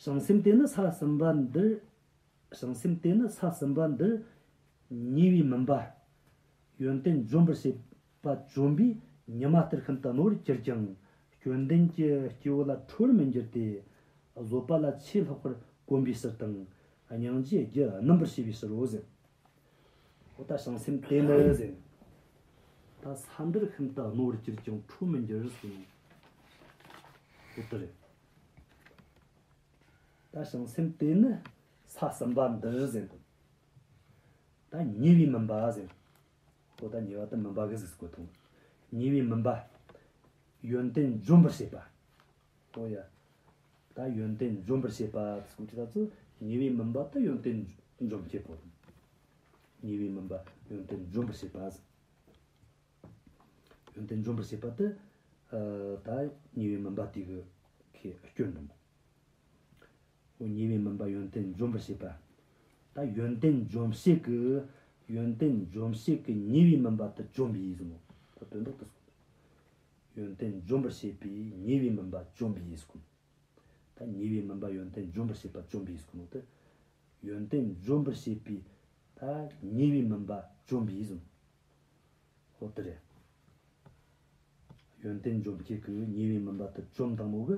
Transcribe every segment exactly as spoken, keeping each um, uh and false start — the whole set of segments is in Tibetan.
བྱང་སེམས་དེ་ནི་ས་གསུམ་པ་འདིར། བྱང་སེམས་དེ་ནི་ས་གསུམ་པ་འདིར་ཉེ་བའི་མུན་པ་ཡོན་ཏན་འཇོམས་པར་བྱེད་པ་བཅོམ་པས། ཉི་མ་ལྟར་ཤིན་ཏུ་རྣོ་བར་གྱུར་ཀྱང་། སྐྱོན་ལྡན་གྱི་སྐྱེ་བོ་ལ་ཁྲོ་བར་མི་འགྱུར་ཏེ། བཟོད་པ་ལ་ཆེས་ལྷག་པར་གོམས་པའི་ཕྱིར་དང་། སྙིང་རྗེ་རྒྱུད་སྣུམ་པར་བྱེད་པའི་ཕྱིར་རོ་ཟེར། འོ་ད་བྱང་སེམས་དེ་ནི་ཟེར། ད་ས་འདིར་ཤིན་ཏུ་རྣོ་བར་གྱུར་ཀྱང་ཁྲོ་མི་འགྱུར་ཟེར། འོ་དེ་རེད། ད་བྱང་སེམས་དེ་ནི་ས་གསུམ་པ་འདིར་ཟེར། ད་ཉེ་བའི་མུན་པ་ཟེར། འོ་ད་ཉེ་བ་དེ་མུན་པ་གི་གཟུགས་སྐོར་དང་། ཉེ་བའི་མུན་པ། ཡོན་ཏན་འཇོམས་པར་བྱེད་པ། འོ་ཡ། ད་ཡོན་ཏན་འཇོམས་པར་བྱེད་པ་ཟེར་གོ་དུས་ད་ཚོ་ཉེ་བའི་མུན་པ་དེ་ཡོན་ཏན་འཇོམས་བྱེད་པོ། ཉེ་བའི་མུན་པ་ཡོན་ཏན་འཇོམས་པར་བྱེད་པ་ཟེར། ཡོན་ཏན་འཇོམས་པར་བྱེད་པ་དེ། ཨ། ད་ཉེ་བའི་མུན་པ་དེ་གི་ཁའི་སྐྱོན་དང་། འོ་ཉེ་བའི་མུན་པ་ཡོན་ཏན་འཇོམས་པར་བྱེད་པ། ད་ཡོན་ཏན་འཇོམས་བྱེད་ཀྱི། ཡོན་ཏན་འཇོམས་བྱེད་ཀྱི་ཉེ་བའི་མུན་པ་དེ་བཅོམ་པས་ཟེར་ནོ། ད་དོན་དག་དེ་སོང་། ཡོན་ཏན་འཇོམས་པར་བྱེད་པའི་ཉེ་བའི་མུན་པ་བཅོམ་པས་ཟེར་གོ། ད་ཉེ་བའི་མུན་པ་ཡོན་ཏན་འཇོམས་པར་བྱེད་པ་བཅོམ་པས་ཟེར་གོ་ནོ་དེ། ཡོན་ཏན་འཇོམས་པར་བྱེད་པའི་ད་ཉེ་བའི་མུན་པ་བཅོམ་པས་ཟེར་ནོ། འོ་དེ་རེད། ཡོན་ཏན་འཇོམས་བྱེད་ཀྱི་ཉེ་བའི་མུན་པ་དེ་བཅོམ་དང་མོ་གི།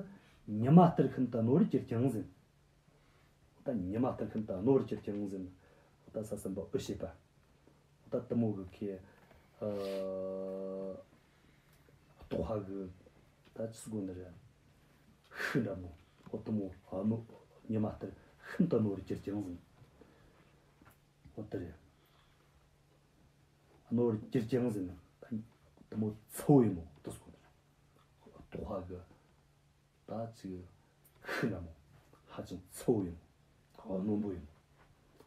ཉི་མ་ལྟར་ཤིན་ཏུ་རྣོ་བར་གྱུར་ཀྱང་ཟེར། ད་ཉི་མ་ལྟར་ཤིན་ཏུ་རྣོ་བར་གྱུར་ཀྱང་ཟེར། ད་ས་གསུམ་པ་འོད་བྱེད་པ། ད་དེ་མོ་གི་ཁའི། ཨ། རྟོག་པ་གི། ད་ཅི་ཟེར་དགོས་ནི་རེད། ཤུགས་འདྲ་མོ། འོ་དེ་མོ་རྣོ། ཉི་མ་ལྟར་ཤིན་ཏུ་རྣོ་བར་གྱུར་ཀྱང་ཟེར། འོ་དེ་རེད། རྣོ་བར་གྱུར་ཀྱང་ཟེར་ན། ད་དེ་མོ་ཚ་བོ་ཡིན་མོ་དེ་ཟེར་གོ་ནི་རེད། རྟོག་པ་གི། ད་ཅིག་ཤུགས་འདྲ་མོ། ཧ་ཅང་ཚ་བོ་ཡིན། རྣོན་པོ་ཡིན།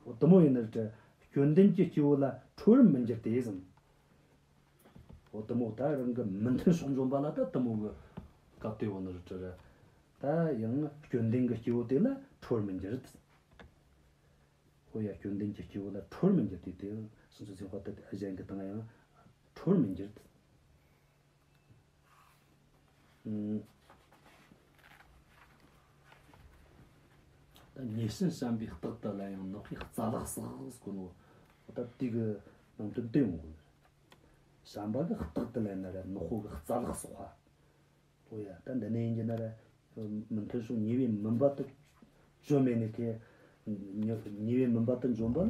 འོ་དེ་མོ་ཡིན་ན་རེད། སྐྱོན་ལྡན་གྱི་སྐྱེ་བོ་ལ་ཁྲོ་བར་མི་འགྱུར་ཏེ་ཟེར། འོ་དེ་མོ་ད་རང་གི་མི་མཐུན་ཕྱོགས་འཇོམས་པ་ལ་ད་དེ་མོ་གི་སྐབས་དེ་བོ་ནི་རེད། ད་ཡང་སྐྱོན་ལྡན་གྱི་སྐྱེ་བོ་དེ་ལ་ཁྲོ་བར་མི་འགྱུར་ཏེ། འོ་ཡ། སྐྱོན་ལྡན་གྱི་སྐྱེ་བོ་ལ་ཁྲོ་བར་མི་འགྱུར་ཏེ། དེ་སོང་ཙང་སེམས་དཔའ་དེ་གཞན་གྱི་སྟེང་ཡང་ཁྲོ་བར་མི་འགྱུར་ཏེ། ཨང་། ད་ཉེ་ཞིང་བྱམས་པའི་རྟགས་དེ་ལ་ཡང་ནག་པོའི་རྩ་ལག་བསགས་ཟེར་གོ་ནོ། ད་དེ་གི་ནང་དོན་དེ་ཡོང་གོ་ནི་རེད། བྱམས་པ་གི་རྟགས་དེ་ལ་ན་ར་ནག་པོ་གི་རྩ་ལག་བསགས་པ། འོ་ཡ། ད་འདི་ནས་ཡིན་གྱི་ན་ར། མི་མཐུན་ཕྱོགས་ཉེ་བའི་མུན་པ་དེ་བཅོམ་མེད་ནི་ཁའི། ཉེ་ཉེ་བའི་མུན་པ་དེ་འཇོམས་པ་ལ་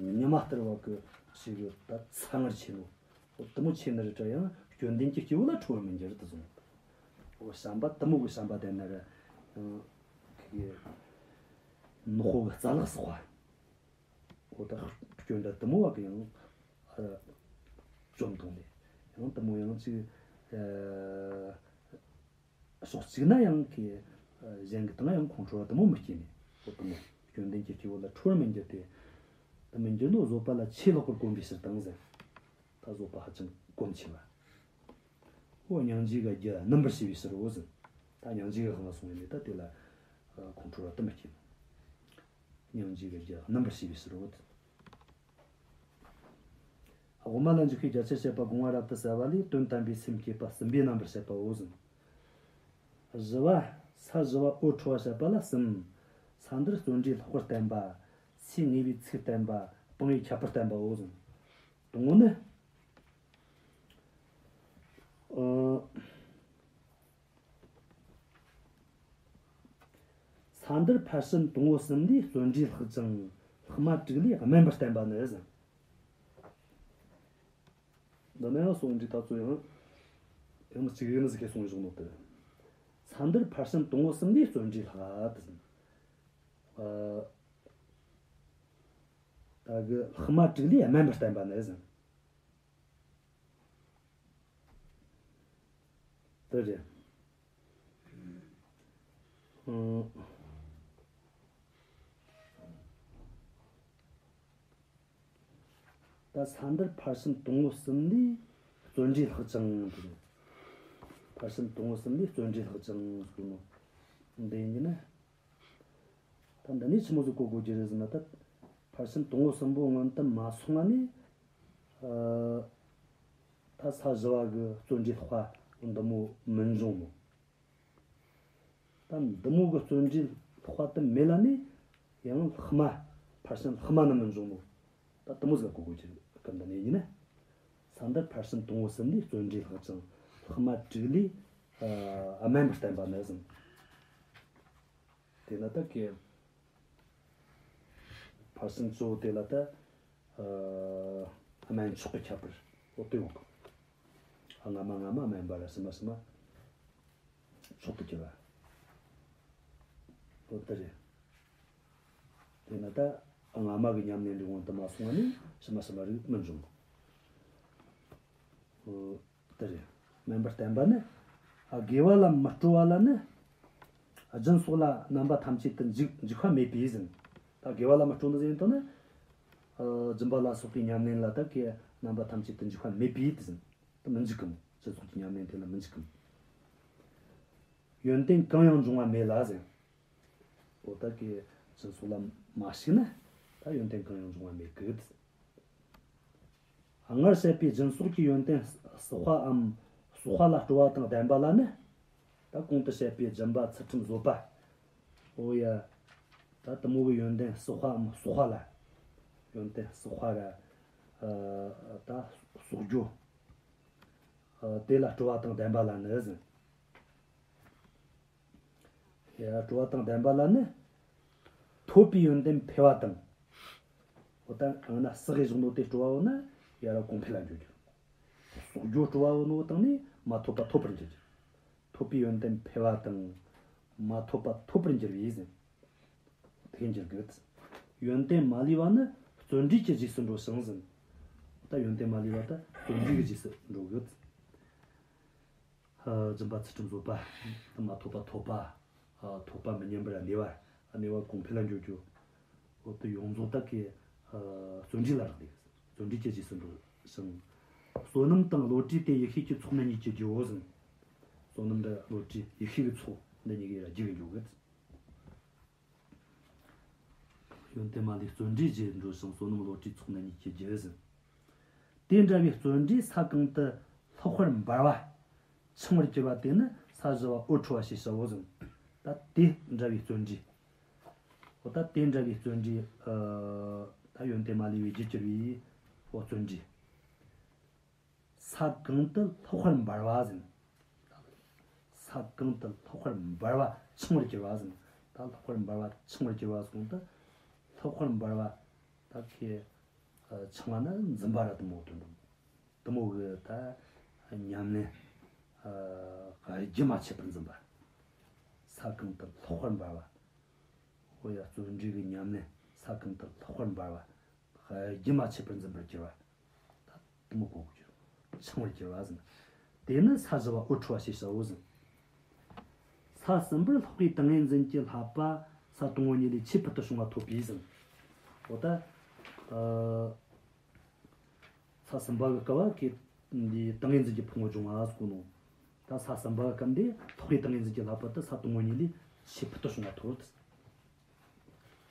ཉི་མ་ལྟར་བ་གི་ཞིག་གི་ད་ཚ་ངར་ཆེ་ནོ། འོ་དེ་མོ་ཆེ་ནི་རེད་དྲ་ཡང་སྐྱོན་ལྡན་གྱི་སྐྱེ་བོ་ལ་ཁྲོ་བར་མི་འགྱུར་དུ་གསུངས། འོ་བྱམས་པ་དེ་མོ་གི་བྱམས་པ་དེ་ན་ར། ཡང་ཁའི་ནག་པོ་གི་རྩ་ལག་བསགས་པ། འོ་ད་སྐྱོན་འདྲ་དེ་མོ་བ་གི་ཡང་ཨ་བཅོམ་བཏང་ནས། ཡང་དེ་མོ་ཡང་ཅིག་ཨ་ཕྱོགས་གཅིག་ན་ཡང་གི་ཨ་གཞན་གྱི་སྟེང་ཡང་ཁོང་ཁྲོ་བ་དེ་མོ་མི་སྐྱེ་ནས། འོ་དེ་མོ་སྐྱོན་ལྡན་གྱི་སྐྱེ་བོ་ལ་ཁྲོ་བར་མི་འགྱུར་ཏེ། དེ་མི་འགྱུར་ནོ་བཟོད་པ་ལ་ཆེས་ལྷག་པར་གོམས་པའི་ཕྱིར་དང་ཟེར། ད་བཟོད་པ་ཧ་ཅང་གོམས་ཆེ་བ། འོ་སྙིང་རྗེ་གི་རྒྱུ་སྣུམ་པར་བྱེད་པའི་ཕྱིར་རོ་ཟེར། ད་སྙིང་རྗེ་གི་དབང་ལ་སོང་བས་ནི་ད་དེ་ལ་ཨ་ཁོང་ཁྲོ་བ་དེ་མི་སྐྱེ་ནོ། སྙིང་རྗེ་གི་རྒྱུ་སྣུམ་པར་བྱེད་པའི་ཕྱིར་རོ། དབུ་མ་ལ་འཇུག་པའི་རྒྱ་ཆེར་བཤད་པ་དགོངས་པ་རབ་ཏུ་གསལ་བ་ལས། དོན་དམ་པའི་སེམས་བསྐྱེད་པ་གསུམ་པའི་རྣམ་པར་བཤད་པའོ་ཟེར། བཞི་བ། ས་བཞི་བ་འོད་འཕྲོ་བ་བཤད་པ་ལ་གསུམ། ས་འདིར་བརྩོན་འགྲུས་ལྷག་པར་བསྟན་པ། ཚེ་ངེས་པའི་ཚིག་བསྟན་པ། སྤང་བའི་ཁྱད་པར་བསྟན་པའོ་ཟེར། དང་པོ་ནི། ཨ། ས་འདིར་ཕར་ཕྱིན་དང་པོ་གསུམ་ལས་བརྩོན་འགྲུས་ལྷག་ཅིང་ལྷག་མ་དྲུག་ལས་དམན་པར་བསྟན་པ་ནི་ཟེར། འདི་ནས་ཡང་གསུང་འདི་ད་ཚོ་ཡང་ཡང་གཅིག་ཡིན་ཟིག་གི་གསུང་བཞག་ནོ་དེ། ས་འདིར་ཕར་ཕྱིན་དང་པོ་གསུམ་ལས་བརྩོན་འགྲུས་ལྷག་ད་ཟེར། ཨ། ད་གི་ལྷག་མ་དྲུག་ལས་དམན་པར་བསྟན་པ་ནི་ཟེར། དེ་རེད། ཨང་། ད་ས་འདིར་ཕར་ཕྱིན་དང་པོ་གསུམ་ལས་བརྩོན་འགྲུས་ལྷག་ཅིང་དེ་རེད། ཕར་ཕྱིན་དང་པོ་གསུམ་ལས་བརྩོན་འགྲུས་ལྷག་ཅིང་ཟེར་ནོ། འདི་ཡིན་གྱི་ན། ད་འདི་ནས་ཆི་མོ་ཟིག་གོ་དགོས་ཀྱི་རེད་ཟེར་ན། ད་ཕར་ཕྱིན་དང་པོ་གསུམ་པོ་སྔོན་དུ་མ་སོང་བ་ནས། ཨ། ད་ས་བཞི་བ་གི་བརྩོན་འགྲུས་ལྷག་པ་འདི་མོ་མི་འབྱུང་ནོ། ད་འདི་མོ་གི་བརྩོན་འགྲུས་ ཐེག་པ་དེ་མེད་ལ་ནི་ཡང་ལྷག་མ་ཕར་ཕྱིན་ལྷག་མ་རྣམས་མི་འབྱུང་ནོ། ད་དེ་མོ་ཟིག་གོ་དགོས་ཀྱི་སྐབས་འདི་ནས་ཡིན་ན། ས་འདིར་ཕར་ཕྱིན་དང་པོ་ཟིན་ནས་བརྩོན་འགྲུས་ལྷག་ཅིང་ལྷག་མ་དྲུག་ལས་ཨ་དམན་པར་བསྟན་པ་ནི་ཟིན། དེ་ལ་ད་གི་ཕར་ཕྱིན་གཙོ་བོ་དེ་ལ་ད་ཨ་དམན་མཆོག་གི་ཁྱད་པར་འོ་དེ་ཡོང་གི། ཨ་སྔ་མ་སྔ་མ་དམན་པ་ར་ཕྱི་མ་ཕྱི་མ་མཆོག་ཏུ་གྱུར་པ། འོ་དེ་རེད། དེས་ན་ད་སྔ་མ་གི་ཉམས་ལེན་རིགས་དབང་དུ་མ་སོང་བ་ནི་ཕྱི་མ་ཕྱི་མ་རིགས་མི་འབྱུང་། འོ་དེ་རེད། དམན་པར་བསྟན་པ་ནི། ཨ་དགེ་བ་ལ་མི་སྤྲོ་བ་ལ་ནི། ཨ་སྦྱིན་སོགས་ལ་རྣམ་པ་ཐམས་ཅད་དུ་འཇུག་འཇུག་པ་མེད་པས་ཟིན། ད་དགེ་བ་ལ་མི་སྤྲོ་ནི་ཟིན་དོན་ནི། ཨ་སྦྱིན་པ་ལ་སོགས་པའི་ཉམས་ལེན་ལ་ད་གི་རྣམ་པ་ཐམས་ཅད་དུ་འཇུག་པ་མེད་པས་དེ་ཟིན། དེ་མི་འཇུག་གམ། སྦྱིན་སོགས་ཀྱི་ཉམས་ལེན་དེ་ལ་མི་འཇུག་གམ། ཡོན་ཏན་གང་ཡང་འབྱུང་བ་མེད་ལ་ཟེར། འོ་ད་གི་སྦྱིན་སོགས་ལ་མ་ཞུགས་ན་ད་ཡོན་ཏན་གང་ཡང་འབྱུང་བ་མེད་གི། སྔར་བཤད་པའི་སྦྱིན་སོགས་ཀྱི་ཡོན་ཏན་བསགས་པའམ་གསོག་པ་ལ་སྤྲོ་བ་དང་ལྡན་པ་ལ་ནི། ད་གོང་དུ་བཤད་པའི་སྦྱིན་པ་ཚུལ་ཁྲིམས་བཟོད་པ། འོ་ཡ། ད་དེ་མོ་གི་ཡོན་ཏན་བསགས་པའམ་གསོག་པ་ལ། ཡོན་ཏན་བསགས་པ་ར། ཨ་ད་གསོག་རྒྱུ། ཨ་དེ་ལ་སྤྲོ་བ་དང་ལྡན་པ་ལ་ནི་ཟིན། ཡ་སྤྲོ་བ་དང་ལྡན་པ་ལ་ནི། ཐོབ་པའི་ཡོན་ཏན་འཕེལ་བ་དང་། འོ་ད་ཨ་ན་བསགས་གི་བཞག་ནོ་དེ་སྤྲོ་བ་འོ་ན་ཡ་ར་གོང་འཕེལ་ལ་འགྱུར་རྒྱུ། གསོག་རྒྱུ་སྤྲོ་བ་འོ་ནོ་དང་ནི་མ་ཐོབ་པ་ཐོབ་པར་འགྱུར་རྒྱུ། ཐོབ་པའི་ཡོན་ཏན་འཕེལ་བ་དང་། མ་ཐོབ་པ་ཐོབ་པར་འགྱུར་བས་ཟིན། དེ་འགྱུར་དགོས། ཡོན་ཏན་མ་ལུས་པ་ནི་བརྩོན་འགྲུས་ཀྱི་རྗེས་སུ་འགྲོ་ཞིང་ཟིན། ད་ཡོན་ཏན་མ་ལུས་པ་ད་བརྩོན་འགྲུས་ཀྱི་རྗེས་སུ་འགྲོ་དགོས། ཨ་སྦྱིན་པ་ཚུལ་ཁྲིམས་བཟོད་པ། མ་ཐོབ་པ་ཐོབ་པ། ཨ་ཐོབ་པ་མི་ཉམས་པར་གནས་པ། གནས་པ་གོང་འཕེལ་ལ་འགྱུར་རྒྱུ། འོ་དེ་ཡོངས་རྫོགས་དག་གི་ཨ་བརྩོན་འགྲུས་ལ་རག་ལས། བརྩོན་འགྲུས་ཀྱི་རྗེས་སུ་འགྲོ་ཞིང་། བསོད་ནམས་དང་བློ་གྲོས་དེ་ཡེ་ཤེས་ཀྱི་ཚོགས་ནི་ཉིད་ཀྱི་རྒྱུའོ་ཟིན། བསོད་ནམས་དང་བློ་གྲོས་ཡེ་ཤེས་ཀྱི་ཚོགས་འདི་གཉིས་ཀྱི་རྒྱུ་གི་འགྱུར་གི། ཡོན་ཏན་མ་ལུས་བརྩོན་འགྲུས་རྗེས་འགྲོ་ཞིང་། བསོད་ནམས་བློ་གྲོས་ཚོགས་ནི་ཉིད་ཀྱི་རྒྱུ་ཟིན། དེ་འདྲ་བའི་བརྩོན་འགྲུས་ས་གང་དུ་ལྷག་པར་འབར་བ་འཆིང་བར་གྱུར་པ་དེ་ནི་ས་བཞི་པ་འོད་འཕྲོ་བ་ཞེས་བྱའོ་ཟིན། ད་དེ་འདྲ་བའི་བརྩོན་འགྲུས། འོ་ད་དེ་འདྲ་བའི་བརྩོན་འགྲུས། ཨ་ད་ཡོན་ཏན་མ་ལུས་པའི་རྒྱུར་གྱུར་པའི་འོ་བརྩོན་འགྲུས། ས་གང་དུ་ལྷག་པར་འབར་བ་ཟིན། ས་གང་དུ་ལྷག་པར་འབར་བ་འཆིང་བར་གྱུར་པ་ཟིན། ད་ལྷག་པར་འབར་བ་འཆིང་བར་གྱུར་པ་གོང་དུ་ལྷག་པར་འབར་བ་ད་ཁེ་འཆིང་བ་ན་འཛིན་པ་ར་དེ་མོ་དོན་དུ། དེ་མོ་གི་ད་ཉམས་ལེན་ཨ་རྒྱུན་མ་ཆད་པར་འཛིན་པ། ས་གང་དུ་ལྷག་པར་འབར་བ། འོ་ཡ་བརྩོན་འགྲུས་ཀྱི་ཉམས་ལེན་ས་གང་དུ་ལྷག་པར་འབར་བ། རྒྱུན་མ་ཆད་པར་འཛིན་པར་གྱུར་པ། ད་དེ་མོ་གོ་གི་འཆིང་བར་གྱུར་པ་ཟིན། དེ་ནི་ས་བཞི་པ་འོད་འཕྲོ་བ་ཞེས་བྱའོ་ཟིན། ས་གསུམ་པར་ལྷག་པའི་ཏིང་ངེ་འཛིན་གྱི་བསླབ་པ་ས་དང་པོ་གཉིས་ལས་ཆེས་ཕུལ་དུ་བྱུང་བ་ཐོབ་པས་ཟིན། འོ་ད། ཨ། ས་གསུམ་པ་གི་སྐབས་ཀྱི་འདི་ཏིང་ངེ་འཛིན་གྱི་ཕུང་པོ་སྦྱོང་བ་ཟེར་གོ་ནོ། ད་ས་གསུམ་པ་གི་སྐབས་འདི་ལྷག་པའི་ཏིང་ངེ་འཛིན་གྱི་བསླབ་པ་དེ་ས་དང་པོ་གཉིས་ལས་ཆེས་ཕུལ་དུ་བྱུང་བ་ཐོབ།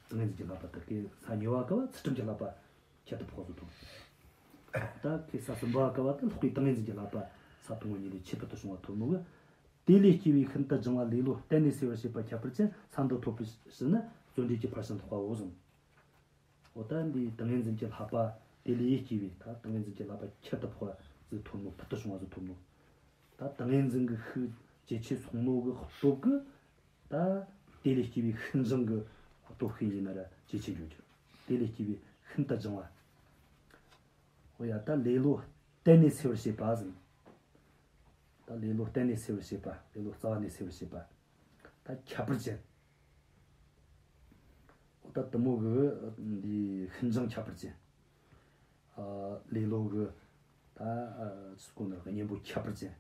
ཏིང་ངེ་འཛིན་གྱི་བསླབ་པ་དེ་ཀའི་ས་གཉིས་པ་སྐབས་ཚུལ་ཁྲིམས་ཀྱི་བསླབ་པ་ཁྱད་དུ་འཕགས་སུ་ཐོབ། ད་ཀའི་ས་གསུམ་པ་སྐབས་དེ་ལྷག་པའི་ཏིང་ངེ་འཛིན་གྱི་བསླབ་པ་ས་དང་པོ་གཉིས་ལས་ཆེས་ཕུལ་དུ་བྱུང་བ་ཐོབ་ནོ་གི། དེ་ལས་སྐྱེས་པའི་ཤིན་ཏུ་སྦྱངས་པ་ལེ་ལོ་གཏན་ནས་སེལ་བར་བྱེད་པ་ཁྱད་པར་ཅན་ས་འདི་ཐོབ་པའི་ཕྱིར་ན་བརྩོན་འགྲུས་ཀྱི་ཕར་ཕྱིན་ལྷག་པའོ་གསུངས། འོ་ད་འདིའི་ཏིང་ངེ་འཛིན་གྱི་བསླབ་པ་དེ་ལས་སྐྱེས་པའི་ད་ཏིང་ངེ་འཛིན་གྱི་བསླབ་པ་ཁྱད་དུ་འཕགས་པ་ཟིག་ཐོབ་ནོ། ཕུལ་དུ་བྱུང་བ་ཟིག་ཐོབ་ནོ། ད་ཏིང་ངེ་འཛིན་གྱི་ཤུགས་ཇེ་ཆེ་སོང་ནོ་གི་སྟོབས་ཀྱིས་ད་དེ་ལས་སྐྱེས་པའི་ཤིན་སྦྱངས་ཀྱི་སྟོབས་ཤིག་ཡིན་ན་ར་ཇེ་ཆེ་འགྱུར་གྱི། དེ་ལས་སྐྱེས་པའི་ཤིན་ཏུ་སྦྱངས་པ། འོ་ཡ་ད་ལེ་ལོ་གཏན་ནས་སེལ་བར་བྱེད་པ་ཟིན། ད་ལེ་ལོ་གཏན་ནས་སེལ་བར་བྱེད་པ། ལེ་ལོ་རྩ་བ་ནས་སེལ་བར་བྱེད་པ། ད་ཁྱད་པར་ཅན། འོ་ད་དེ་མོ་གི་འདི་ཤིན་སྦྱངས་ཁྱད་པར་ཅན། ཨ་ལེ་ལོ་གི་ད་ཨ་ཅི་གོ་ནོ་གི་གཉེན་པོ་ཁྱད་པར་ཅན།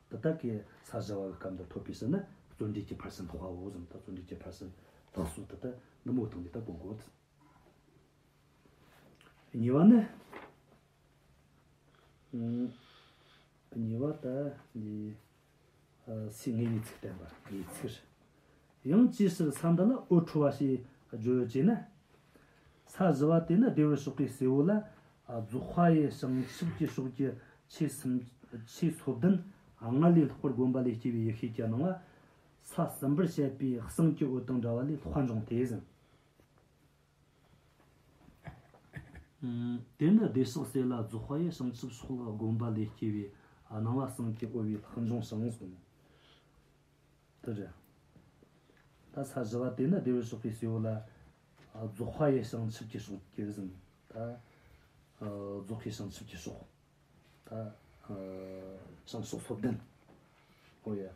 ད་ལྟ་གི་ས་བཞི་པ་གི་སྐབས་འདིར་ཐོབ་པའི་ཕྱིར་ན་བརྩོན་འགྲུས་ཀྱི་ཕར་ཕྱིན་ལྷག་པའོ་གསུངས། ད་བརྩོན་འགྲུས་ཀྱི་ཕར་ཕྱིན་ལྷག་སོ། ད་ལྟ་འདི་མོ་བཏང་ནས་ད་གོ་དགོས། གཉིས་པ་ནི། ཨང་། གཉིས་པ་ད་འདི། ཨ་སའི་ངེས་པའི་ཚིག་བསྟན་པ་ངེས་ཚིག་རེད། ཡང་ཅིའི་ཕྱིར་ས་འདི་ལ་འོད་འཕྲོ་བ་ཞེས་བརྗོད་ཅེ་ན། ས་བཞི་པ་དེ་ནི་བདེ་བར་གཤེགས་པའི་སྲས་པོ་ལ་རྫོགས་པ་ཡི་བྱང་ཆུབ་ཀྱི་ཕྱོགས་ཀྱི་ཆོས་སུམ་ཆོས་སོ་བདུན་སྔར་ལས་ལྷག་པར་བསྒོམ་པ་ལས་སྐྱེས་པའི་ཡེ་ཤེས་ཀྱི་སྣང་བ། ས་གསུམ་པར་བཤད་པའི་གསང་གི་འོད་དང་འདྲ་བ་ལས་ལྷག་པ་འབྱུང་སྟེ་ཟེར། ཨམ། དེ་ནི་བདེ་གཤེགས་སྲས་ལ་རྫོགས་པ་ཡི། བྱང་ཆུབ་སྲོག་བསྒོམ་པ་ལས་སྐྱེ་བའི་སྣང་བ་གསང་གི་འོད་པའི་ལྷག་པ་འབྱུང་ཞིང་གསུངས། དེ་རེད། ད་ས་བཞི་པ་དེ་ནི་བདེ་བར་གཤེགས་པའི་སྲས་པོ་ལ་རྫོགས་པ་ཡི་བྱང་ཆུབ་ཀྱི་སྲོག་གི་ཟིན། ད་རྫོགས་པའི་བྱང་ཆུབ་ཀྱི་སྲོག་ད་བྱང་ཕྱོགས་སོ་བདུན། ཨོ་ཡ།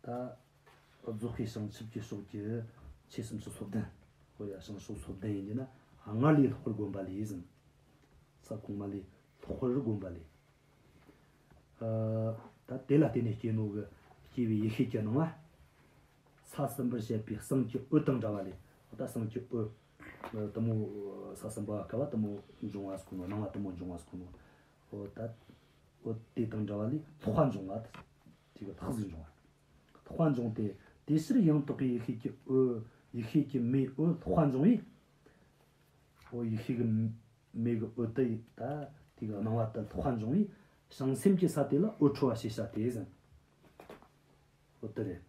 ད་རྫོགས་པའི་བྱང་ཆུབ་ཀྱི་སྲོག་གི་ཆོས་སུམ་ཅུ་སོ་བདུན། ཨོ་ཡ། བྱང་ཕྱོགས་སོ་བདུན་ཡིན་གྱི་ན་སྔར་ལས་ལྷག་པར་བསྒོམ་པ་ལས་ཟིན། ས་གོང་མ་ལས་ལྷག་པར་བསྒོམ་པ་ལས། ཨ། ད་དེ་ལ་བརྟེན་ནས་སྐྱེས་ནོ་གི་སྐྱེ་བའི་ཡེ་ཤེས་ཀྱི་སྣང་བ། ས་གསུམ་པར་བཤད་པའི་གསང་གི་འོད་དང་འདྲ་བ་ལས། ད་གསང་གི་འོད་དེ་མོ་ས་གསུམ་པ་སྐབས་དེ་མོ་འབྱུང་བ་ཟེར་གོ་ནོ། སྣང་བ་དེ་མོ་འབྱུང་བ་ཟེར་གོ་ནོ། འོ་ད་འོད་དེ་དང་འདྲ་བ་ལས་ལྷག་པ་འབྱུང་བ། དེ་གི་ལྷག་ཟིག་འབྱུང་བ། ལྷག་པ་འབྱུང་སྟེ། དེ་ཕྱིར་ཡང་དག་པའི་ཡེ་ཤེས་ཀྱི་འོད། ཡེ་ཤེས་ཀྱི་མེའི་འོད་ལྷག་པ་འབྱུང་བས། འོ་ཡེ་ཤེས་ཀྱི་མེ་གི་འོད་དེ་ཡི་ད་དེ་གི་སྣང་བ་དེ་ལྷག་པ་འབྱུང་བས། བྱང་སེམས་ཀྱི་ས་དེ་ལ་འོད་འཕྲོ་བ་ཞེས་བྱ་སྟེ་ཟེར། འོ་དེ་རེད།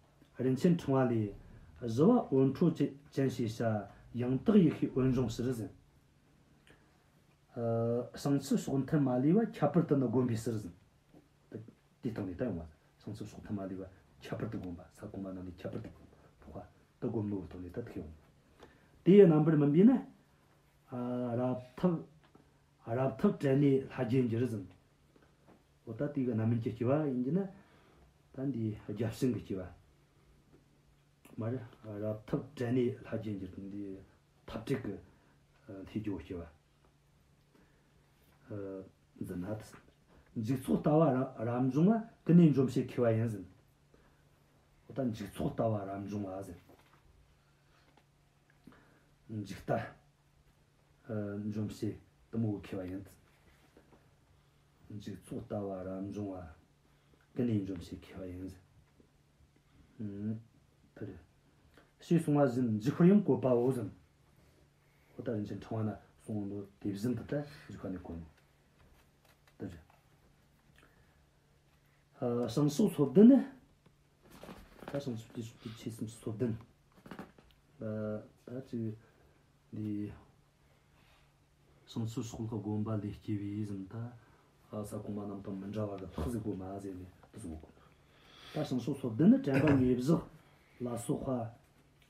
རིན་ཆེན་ཕྲེང་བ་ལས། བཞི་པ་འོད་འཕྲོ་ཅན་ཞེས་བྱ། ཡང་དག་ཡེ་ཤེས་འོད་འབྱུང་ཕྱིར་ཟེར། ཨ། བྱང་ཆུབ་སྲོག་མཐུན་མ་ལུས་པ་ཁྱད་པར་དུ་ནི་བསྒོམ་པའི་ཕྱིར་ཟེར། དེ་སྟེང་ནས་ད་ཡོང་བ། བྱང་ཆུབ་སྲོག་མཐུན་མ་ལུས་པ་ཁྱད་པར་དུ་བསྒོམ་པ། ས་གོང་མ་རྣམས་ནས་ཁྱད་པར་དུ་བསྒོམ་པ། ལྷག་པ་དུ་བསྒོམ་ནོ་སྟེང་ནས་ད་དེ་ཡོང་། དེ་ཡི་རྣམ་པར་སྨིན་པས་ན། ཨ། རབ་ཐབས། རབ་ཐབས་བྲལ་ནས་ལྷ་བརྒྱད་འགྱུར་ཟེར། འོ་ད་དེ་གི་རྣམ་སྨིན་གྱི་སྐྱེ་བ་ཡིན་གྱི་ན། ད་འདི་བརྒྱ་བྱིན་གྱི་སྐྱེ་བ། མ་རེད། རབ་ཐབས་བྲལ་ནས་ལྷ་བརྒྱད་འགྱུར། འདི་ཐབས་བྲལ་གྱི་ལྷའི་རྒྱལ་པོ་སྐྱེ་བ། ཨ། འཛིན་ན་དེ། འཇུག་ཚོགས་ལྟ་བ་རབ་འབྱུང་བ། ཀུན་ནས་འཇོམས་བྱེད་མཁས་པ་ཡིན་ཟེར། འོ་ད་འཇུག་ཚོགས་ལྟ་བ་རབ་འབྱུང་བ་ཟེར། འཇུག་ལྟ། ཨ། འཇོམས་བྱེད་དེ་མོ་མཁས་པ་ཡིན། འཇུག་ཚོགས་ལྟ་བ་རབ་འབྱུང་བ། ཀུན་ནས་འཇོམས་བྱེད་མཁས་པ་ཡིན་ཟེར། ཨུམ། དེ་རེད། ཞེས་གསུངས་པ་བཞིན་འཇུག་པར་ཡང་བཀོད་པའོ་ཟེར། འོ་ད་རིན་ཆེན་ཕྲེང་བ་ན་གསུངས་ནོ་དེ་བཞིན་དུ་ད་འཇུག་པ་ནས་བཀོད་ནོ། དེ་རེད། ཨ། བྱང་ཕྱོགས་སོ་བདུན་ནི། ད་བྱང་ཆུབ་ཀྱི་ཕྱོགས་ཀྱི་ཆོས་སུམ་ཅུ་སོ་བདུན། ཨ། ད་ཅིག་འདི། བྱང་ཆུབ་སྲོག་ལ་བསྒོམ་པ་ལས་སྐྱེ་བའི་ཟིན། ད་ས་གོང་མ་རྣམས་དང་མི་འདྲ་བ་གི་ལྷག་ཟིག་བསྒོམ་མ་ཟེར་ནས་དེ་ཟིག་བསྒོམ། ད་བྱང་ཕྱོགས་སོ་བདུན་ནི་དྲན་པ་ཉེར་བཞག་ལ་སོགས་པ་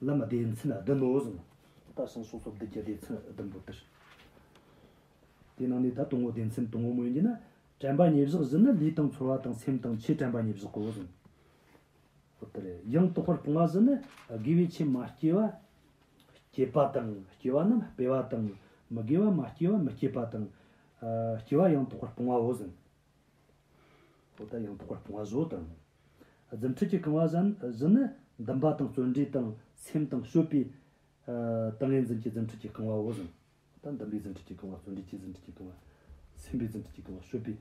ལམ་སྡེ་ཚན་བདུན་ནོ་ཟིན། ད་བྱང་ཕྱོགས་སོ་བདུན་གྱི་སྡེ་ཚན་བདུན་པོ་དེར། དེ་ནང་ནས་ད་དང་པོ་སྡེ་ཚན་དང་པོ་མོ་ཡིན་གྱི་ན། དྲན་པ་ཉེར་བཞག་བཞི་ནི་ལུས་དང་ཚོར་བ་དང་སེམས་དང་ཆོས་དྲན་པ་ཉེར་བཞག་གོ་ཟིན། འོ་དེ་རེད། ཡང་དག་པར་སྤོང་བ་བཞི་ནི་དགེ་བའི་ཆོས་མ་སྐྱེས་པ་སྐྱེས་པ་དང་། སྐྱེས་པ་རྣམས་སྤེལ་བ་དང་། མི་དགེ་བ་མ་སྐྱེས་པ་མི་སྐྱེས་པ་དང་། ཨ། སྐྱེས་པ་ཡང་དག་པར་སྤོང་བའོ་ཟིན། འོ་ད་ཡང་དག་པར་སྤོང་བ་བཞི་དང་། རྫུ་འཕྲུལ་གྱིས་གང་བ་བཞི་བཞི་ནི་འདུན་པ་དང་བརྩོན་འགྲུས་དང་སེམས་དང་སྤྱོད་པའི། ཨ། ཏིང་ངེ་འཛིན་གྱི་རྫུ་འཕྲུལ་གྱིས་གང་བའོ་ཟིན། ད་འདུན་པའི་རྫུ་འཕྲུལ་གྱིས་གང་བ། བརྩོན་འགྲུས་ཀྱི་རྫུ་འཕྲུལ་གྱིས་གང་བ། སེམས་པའི་རྫུ་འཕྲུལ་གྱིས་གང་བ། སྤྱོད་པའི་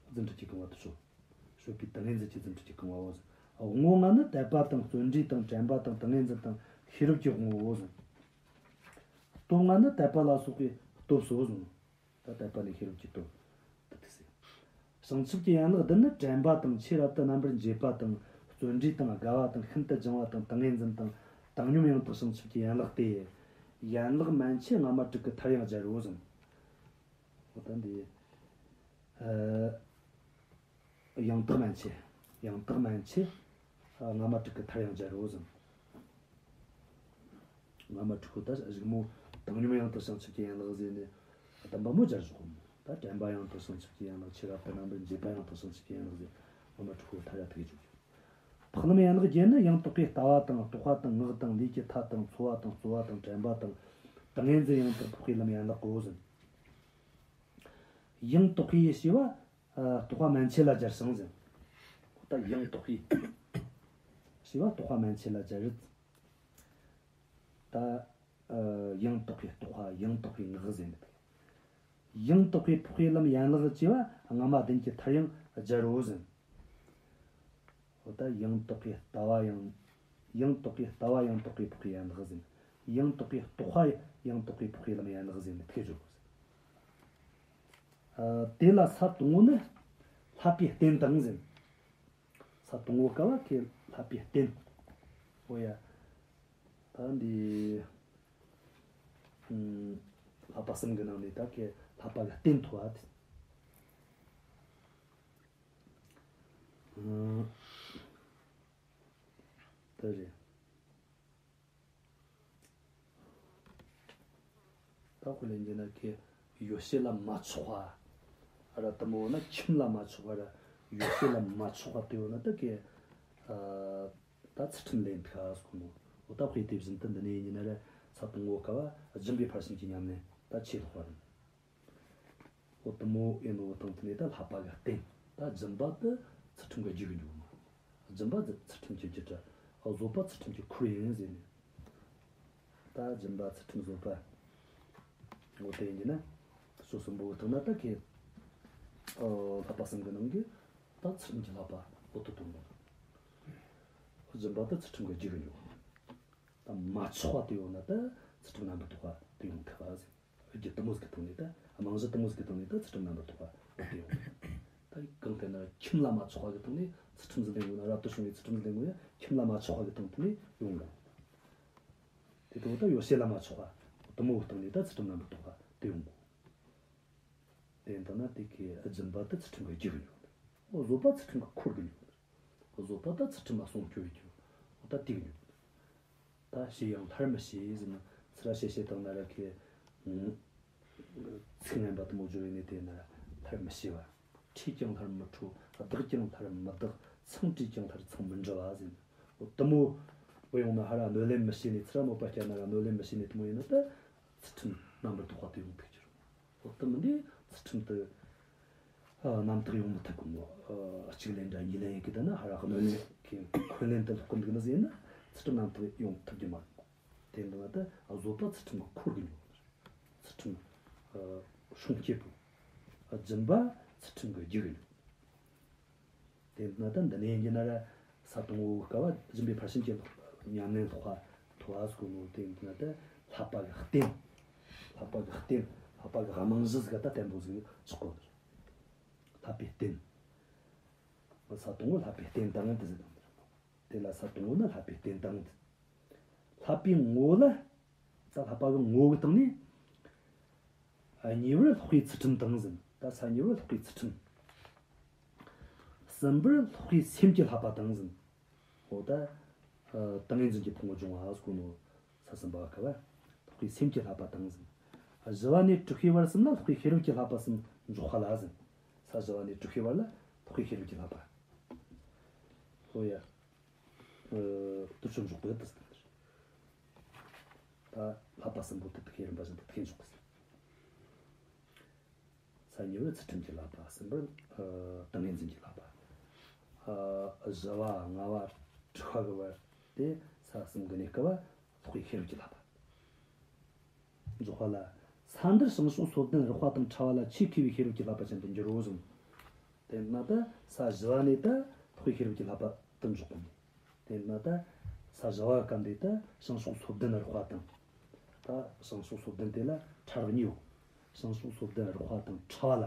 རྫུ་འཕྲུལ་གྱིས་གང་བ་དེ་ཚོ། སྤྱོད་པའི་ཏིང་ངེ་འཛིན་གྱི་རྫུ་འཕྲུལ་གྱིས་གང་བའོ་ཟིན། དབང་པོ་ལྔ་ནི་དད་པ་དང་བརྩོན་འགྲུས་དང་དྲན་པ་དང་ཏིང་ངེ་འཛིན་དང་ཤེས་རབ་ཀྱི་དབང་པོའོ་ཟིན། སྟོབས་ལྔ་ནི་དད་པ་ལ་སོགས་པའི་སྟོབས་སོ་ཟིན། ད་དད་པ་ནི་ཤེས་རབ་ཀྱི་སྟོབས། དེ་ཐུགས་སྲས། བྱང་ཆུབ་ཀྱི་ཡན་ལག་བདུན་ནི་དྲན་པ་དང་ཆོས་རབ་ཏུ་རྣམ་པར་འབྱེད་པ་དང་བརྩོན་འགྲུས་དང་དགའ་བ་དང་ཤིན་ཏུ་སྦྱང་བ་དང་ཏིང་ངེ་འཛིན་དང་བཏང་སྙོམས་ཡང་དག་བྱང་ཆུབ་ཀྱི་ཡན་ལག་སྟེ། ཡན་ལག་མན་ཆད་སྔ་མ་དྲུག་གི་མཐར་ཡང་སྦྱར་རོ་ཟིན། འོ་ད་འདི། ཨ། ཡང་དག་མན་ཆད། ཡང་དག་མན་ཆད། ཨ། སྔ་མ་དྲུག་གི་མཐར་ཡང་སྦྱར་རོ་ཟིན། སྔ་མ་དྲུག་གི་ད་གཞུག་མོ་བཏང་སྙོམས་ཡང་དག་བྱང་ཆུབ་ཀྱི་ཡན་ལག་ཟེར་ནས་བསྡམས་པ་མོ་སྦྱར་བཞག་གོ། ད་དྲན་པ་ཡང་དག་བྱང་ཆུབ་ཀྱི་ཡན་ལག་ཆོས་རབ་ཏུ་རྣམ་པར་འབྱེད་པ་ཡང་དག་བྱང་ཆུབ་ཀྱི་ཡན་ལག་ཟེར། སྔ་མ་དྲུག་གི་མཐར་ཡང་དེ་གི་བརྗོད་རྒྱུ། འཕགས་ལམ་ཡན་ལག་བརྒྱད་ནི་ཡང་དག་པའི་ལྟ་བ་དང་རྟོག་པ་དང་ངག་དང་ལུས་ཀྱི་མཐའ་དང་ཚོར་བ་དང་རྩོལ་བ་དང་དྲན་པ་དང་ཏིང་ངེ་འཛིན་ཡང་དག་འཕགས་པའི་ལམ་ཡན་ལག་གོ་ཟིན། ཡང་དག་པའི་ཞེས་པ། ཨ། རྟོག་པ་མན་ཆད་ལ་སྦྱར་ཞིང་ཟེར། ད་ཡང་དག་པའི་ཞེས་པ་རྟོག་པ་མན་ཆད་ལ་སྦྱར་རེད། ད། ཨ། ཡང་དག་པའི་རྟོག་པ། ཡང་དག་པའི་ངག་ཟེར་ནི་དེ། ཡང་དག་པའི་འཕགས་པའི་ལམ་ཡན་ལག་ཅེས་པ་སྔ་མ་བདུན་གྱི་མཐར་ཡང་སྦྱར་རོ་ཟེར། འོ་ད་ཡང་དག་པའི་ལྟ་བ་ཡང་། ཡང་དག་པའི་ལྟ་བ་ཡང་དག་པའི་འཕགས་པའི་ཡན་ལག་ཟེར། ཡང་དག་པའི་རྟོག་པ་ཡང་དག་པའི་འཕགས་པའི་ལམ་ཡན་ལག་ཟེར་ནི་དེ་སྦྱོར་དགོས་ཟེར། ཨ། དེ་ལ་ས་དང་པོ་ནི་ལྷག་པའི་རྟེན་དང་ཟེར། ས་ དང་པོ་ཀ་བ་ཁེ་བསླབ་པའི་རྟེན། འོ་ཡ། ད་འདི། ཨུམ། བསླབ་པ་གསུམ་གྱི་ནང་ནས་ད་ཁེ་བསླབ་པ་གི་རྟེན་ཐོབ་པ་དེ། ཨུམ། དེ་རེད། ད་དཔེ་ལེན་རྒྱུ་ན་ཁེ་ཡོ་བྱད་ལ་མ་ཆགས་པ་ར། དེ་མོ་ན་ཁྱིམ་ལ་མ་ཆགས་པ་ར། ཡོ་བྱད་ལ་མ་ཆགས་པ་དེ་ཡོད་ན་ད་ཁེ། ཨ། ད་ཚུལ་ཁྲིམས་ལེན་ཐུབ་ཟེར་གོ་ནོ། འོ་ད་དཔེ་དེ་བཞིན་དུ་འདི་ནས་ཡིན་ན་ར། ས་དང་པོ་ཀ་བ་སྦྱིན་པའི་ཕར་ཕྱིན་གྱི་ཉམས་ལེན་ད་ཆེས་ལྷག་པ་རེད། འོ་དེ་མོ་ཡིན་ནོ་སྟེང་དེ་ནས་ད་བསླབ་པ་གི་རྟེན། ད་སྦྱིན་པ་དེ་ཚུལ་ཁྲིམས་ཀྱི་རྒྱུ་གི་འཇུག་མ། སྦྱིན་པ་དེ་ཚུལ་ཁྲིམས་ཀྱི་རྒྱུ་འདྲ། བཟོད་པ་ཚུལ་ཁྲིམས་ཀྱི་ཁུར་ཡིན་ཟེར་ནས། ད་སྦྱིན་པ་ཚུལ་ཁྲིམས་བཟོད་པ། འོ་དེ་ཡིན་གྱི་ན། ཕྱོགས་གསུམ་པོ་གི་སྟེང་ན་ད་ཁེ། ཨོ། བསླབ་པ་གསུམ་གྱི་ནང་གི་ད་ཚུལ་ཁྲིམས་ཀྱི་བསླབ་པ་འོ་དེ་དང་པོ། སྦྱིན་པ་ད་ཚུལ་ཁྲིམས་ཀྱི་རྒྱུ་གི་འཇུག་ད་མ་ཆགས་པ་དེ་ཡོད་ན་ད་ཚུལ་ཁྲིམས་རྣམ་པར་དག་པ་དེ་ཡོང་ཐུབ་པ་ཟེར། རྒྱུ་དེ་མོ་ཟིག་གི་སྟེང་ནས་ད་རྨང་གཞི་དེ་མོ་ཟིག་གི་སྟེང་ནས་ད་ཚུལ་ཁྲིམས་རྣམ་པར་དག་པ་དེ་ཡོང་། ད་གང་ལྟར་ན་ཁྱིམ་ལ་མ་ཆགས་པ་གི་སྟེང་ནས་ཚུལ་ཁྲིམས་ཟིག་ལེན་དགོས་ན། རབ་ཏུ་བྱུང་བའི་ཚུལ་ཁྲིམས་ཟིག་ལེན་དགོས་ན་ཁྱིམ་ལ་མ་ཆགས་པ་གི་སྟེང་དེ་ནས་ཡོང་དགོས། དེ་དང་ད་ཡོ་བྱད་ལ་མ་ཆགས་པ་དེ་མོ་གི་སྟེང་ནས་ད་ཚུལ་ཁྲིམས་རྣམ་པར་དག་པ་དེ་ཡོང་དགོས། དེ་ཡིན་ད་ན་དེ་གི་སྦྱིན་པ་དེ་ཚུལ་ཁྲིམས་ཀྱི་རྒྱུ་གི་འཇུག་འོ་བཟོད་པ་ཚུལ་ཁྲིམས་ཀྱི་ཁུར་གི་འཇུག་བཟོད་པ་ད་ཚུལ་ཁྲིམས་ལ་སྲུང་སྐྱོབ་ཡོད་རྒྱུ། འོ་ད་དེ་གི་འཇུག་ད་བྱས་ཡང་སླར་མི་བྱེད་ཟེར་ན་ཚུར་ར་བྱས་བྱས་བཏང་ན་ར་ཁེ། ཚིག་ངན་པ་དེ་མོ་བརྗོད་ཡོད་ནས་དེ་ན་ར་སླར་མི་བྱེད་པ། ཁྲིད་ཀྱང་སླར་མི་ཁྲིད། བདག་ཀྱང་སླར་མི་བདག། མཚང་བྲིས་ཀྱང་སླར་མཚང་མི་འབྲུ་བ་ཟེར་ན། འོ་དེ་མོ་བུ་ཡོང་ན་ཧ་ར་གནོད་ལན་མི་བྱེད་ནས། ཚུར་ར་དམོད་པ་བསྐྱལ་ན་ར་གནོད་ལན་མི་བྱེད་ནས་དེ་མོ་ཡིན་ན་ད་ཚུལ་ཁྲིམས་རྣམ་པར་དག་པ་དེ་ཡོང་ཐུབ་ཀྱི་རེད། འོ་དེ་མིན་དེ་ཚུལ་ཁྲིམས་དེ་རྣམ་དག་ཡོང་མི་ཐུབ་གི་མོ། གཅིག་ལེན་འདྲ་གཉིས་ལེན་ཡེད་གི་ད་ན་ཧ་ར་གནོད་ལན་གི་འཁོན་ལན་དེ་ལོག་གི་འདུག་ནི་ཟེར་ན་ཚུལ་ཁྲིམས་རྣམ་དག་ཡོང་ཐུབ་ཀྱི་མ་རེད། དེ་འདི་ན་ད་བཟོད་པ་ཚུལ་ཁྲིམས་ཀྱི་ཁུར་གི་འཇུག་ཚུལ་ཁྲིམས་སྲུང་སྐྱོབ་པོ། སྦྱིན་པ་ཚུལ་ཁྲིམས་ཀྱི་རྒྱུ་གི་འཇུག་དེ་ན་ད་འདི་ནས་ཡིན་གྱི་ན་ར། ས་དང་པོ་ཀ་བ་སྦྱིན་པའི་ཕར་ཕྱིན་གྱི་ཉམས་ལེན་ལྷག་པ་ཐོབ་པ་ཟེར་གོ་ནོ་དེ་ཡིན་གྱི་ན་ད་བསླབ་པ་གི་རྟེན། བསླབ་པ་གི་རྟེན། བསླབ་པ་གི་རྨང་གཞི་ཟིག་ག་ད་བརྟན་པོ་ཟིག་ཆགས་གོ་ནི། བསླབ་པའི་རྟེན། ས་དང་པོ་བསླབ་པའི་རྟེན་དང་དེ་ཟེར་དང་། དེ་ལ་ས་དང་པོ་ནི་བསླབ་པའི་རྟེན་དང་། བསླབ་པའི་ངོ་ལ། ད་བསླབ་པ་གི་ངོ་བོ་གི་སྟེང་ནས། ཨ། གཉིས་པར་ལྷག་པའི་ཚུལ་ཁྲིམས་དང་ཟེར། ད་ས་གཉིས་པར་ལྷག་པའི་ཚུལ་ཁྲིམས། གསུམ་པར་ལྷག་པའི་སེམས་ཀྱི་བསླབ་པ་དང་ཟེར། འོ་ད། ཨ། ཏིང་ངེ་འཛིན་གྱི་ཕུང་པོ་སྦྱོང་བ་ཟེར་གོ་ནོ། ས་གསུམ་པ་ཀ་བ། ལྷག་པའི་སེམས་ཀྱི་བསླབ་པ་དང་ཟེར། བཞི་བ་ནས་དྲུག་པའི་བར་གསུམ་ལ་ལྷག་པའི་ཤེས་རབ་ཀྱི་བསླབ་པ་གསུམ་འཇོག་པ་ལ་ཟེར། ས་བཞི་བ་ནས་དྲུག་པའི་བར་ལ་ལྷག་པའི་ཤེས་རབ་ཀྱི་བསླབ་པ། འོ་ཡ། ཨ། དུ་ཆོ་འཇོག་པའི་དུ་ཟེར། ད་བསླབ་པ་གསུམ་པོ་དེ་དུ་ཤེས་རིམ་པ་བཞིན་དུ་དུ་ཤེས་འཇོག་གི་ཟེར། ས་གཉིས་པར་ཚུལ་ཁྲིམས་ཀྱི་བསླབ་པ། གསུམ་པར། ཨ། ཏིང་ངེ་འཛིན་གྱི་བསླབ་པ། ཨ། བཞི་བ་ལྔ་བ་དྲུག་པ་གི་བར་དེ་ས་གསུམ་གི་གནས་སྐབས་ལྷག་པའི་ཤེས་རབ་ཀྱི་བསླབ་པ། འཇོག་པ་ལ། ས་འདིར་བྱང་ཕྱོགས་སོ་བདུན་རགས་པ་དང་ཕྲ་བ་ལ་ཆེས་མཁས་པའི་ཤེས་རབ་ཀྱི་བསླབ་པ་ཅན་དུ་འགྱུར་རོ་གསུངས། དེ་ན་ད་ས་བཞི་བ་ནས་ད་ལྷག་པའི་ཤེས་རབ་ཀྱི་བསླབ་པ་དུ་འཇོག་གོ། དེ་ན་ད་ས་བཞི་བ་སྐབས་འདི་ད་བྱང་ཕྱོགས་སོ་བདུན་རགས་པ་དང་། ད་བྱང་ཕྱོགས་སོ་བདུན་དེ་ལ་ཕྲ་རགས་གཉིས་ཡོད། བྱང་ཕྱོགས་སོ་བདུན་རགས་པ་དང་ཕྲ་བ་ལ།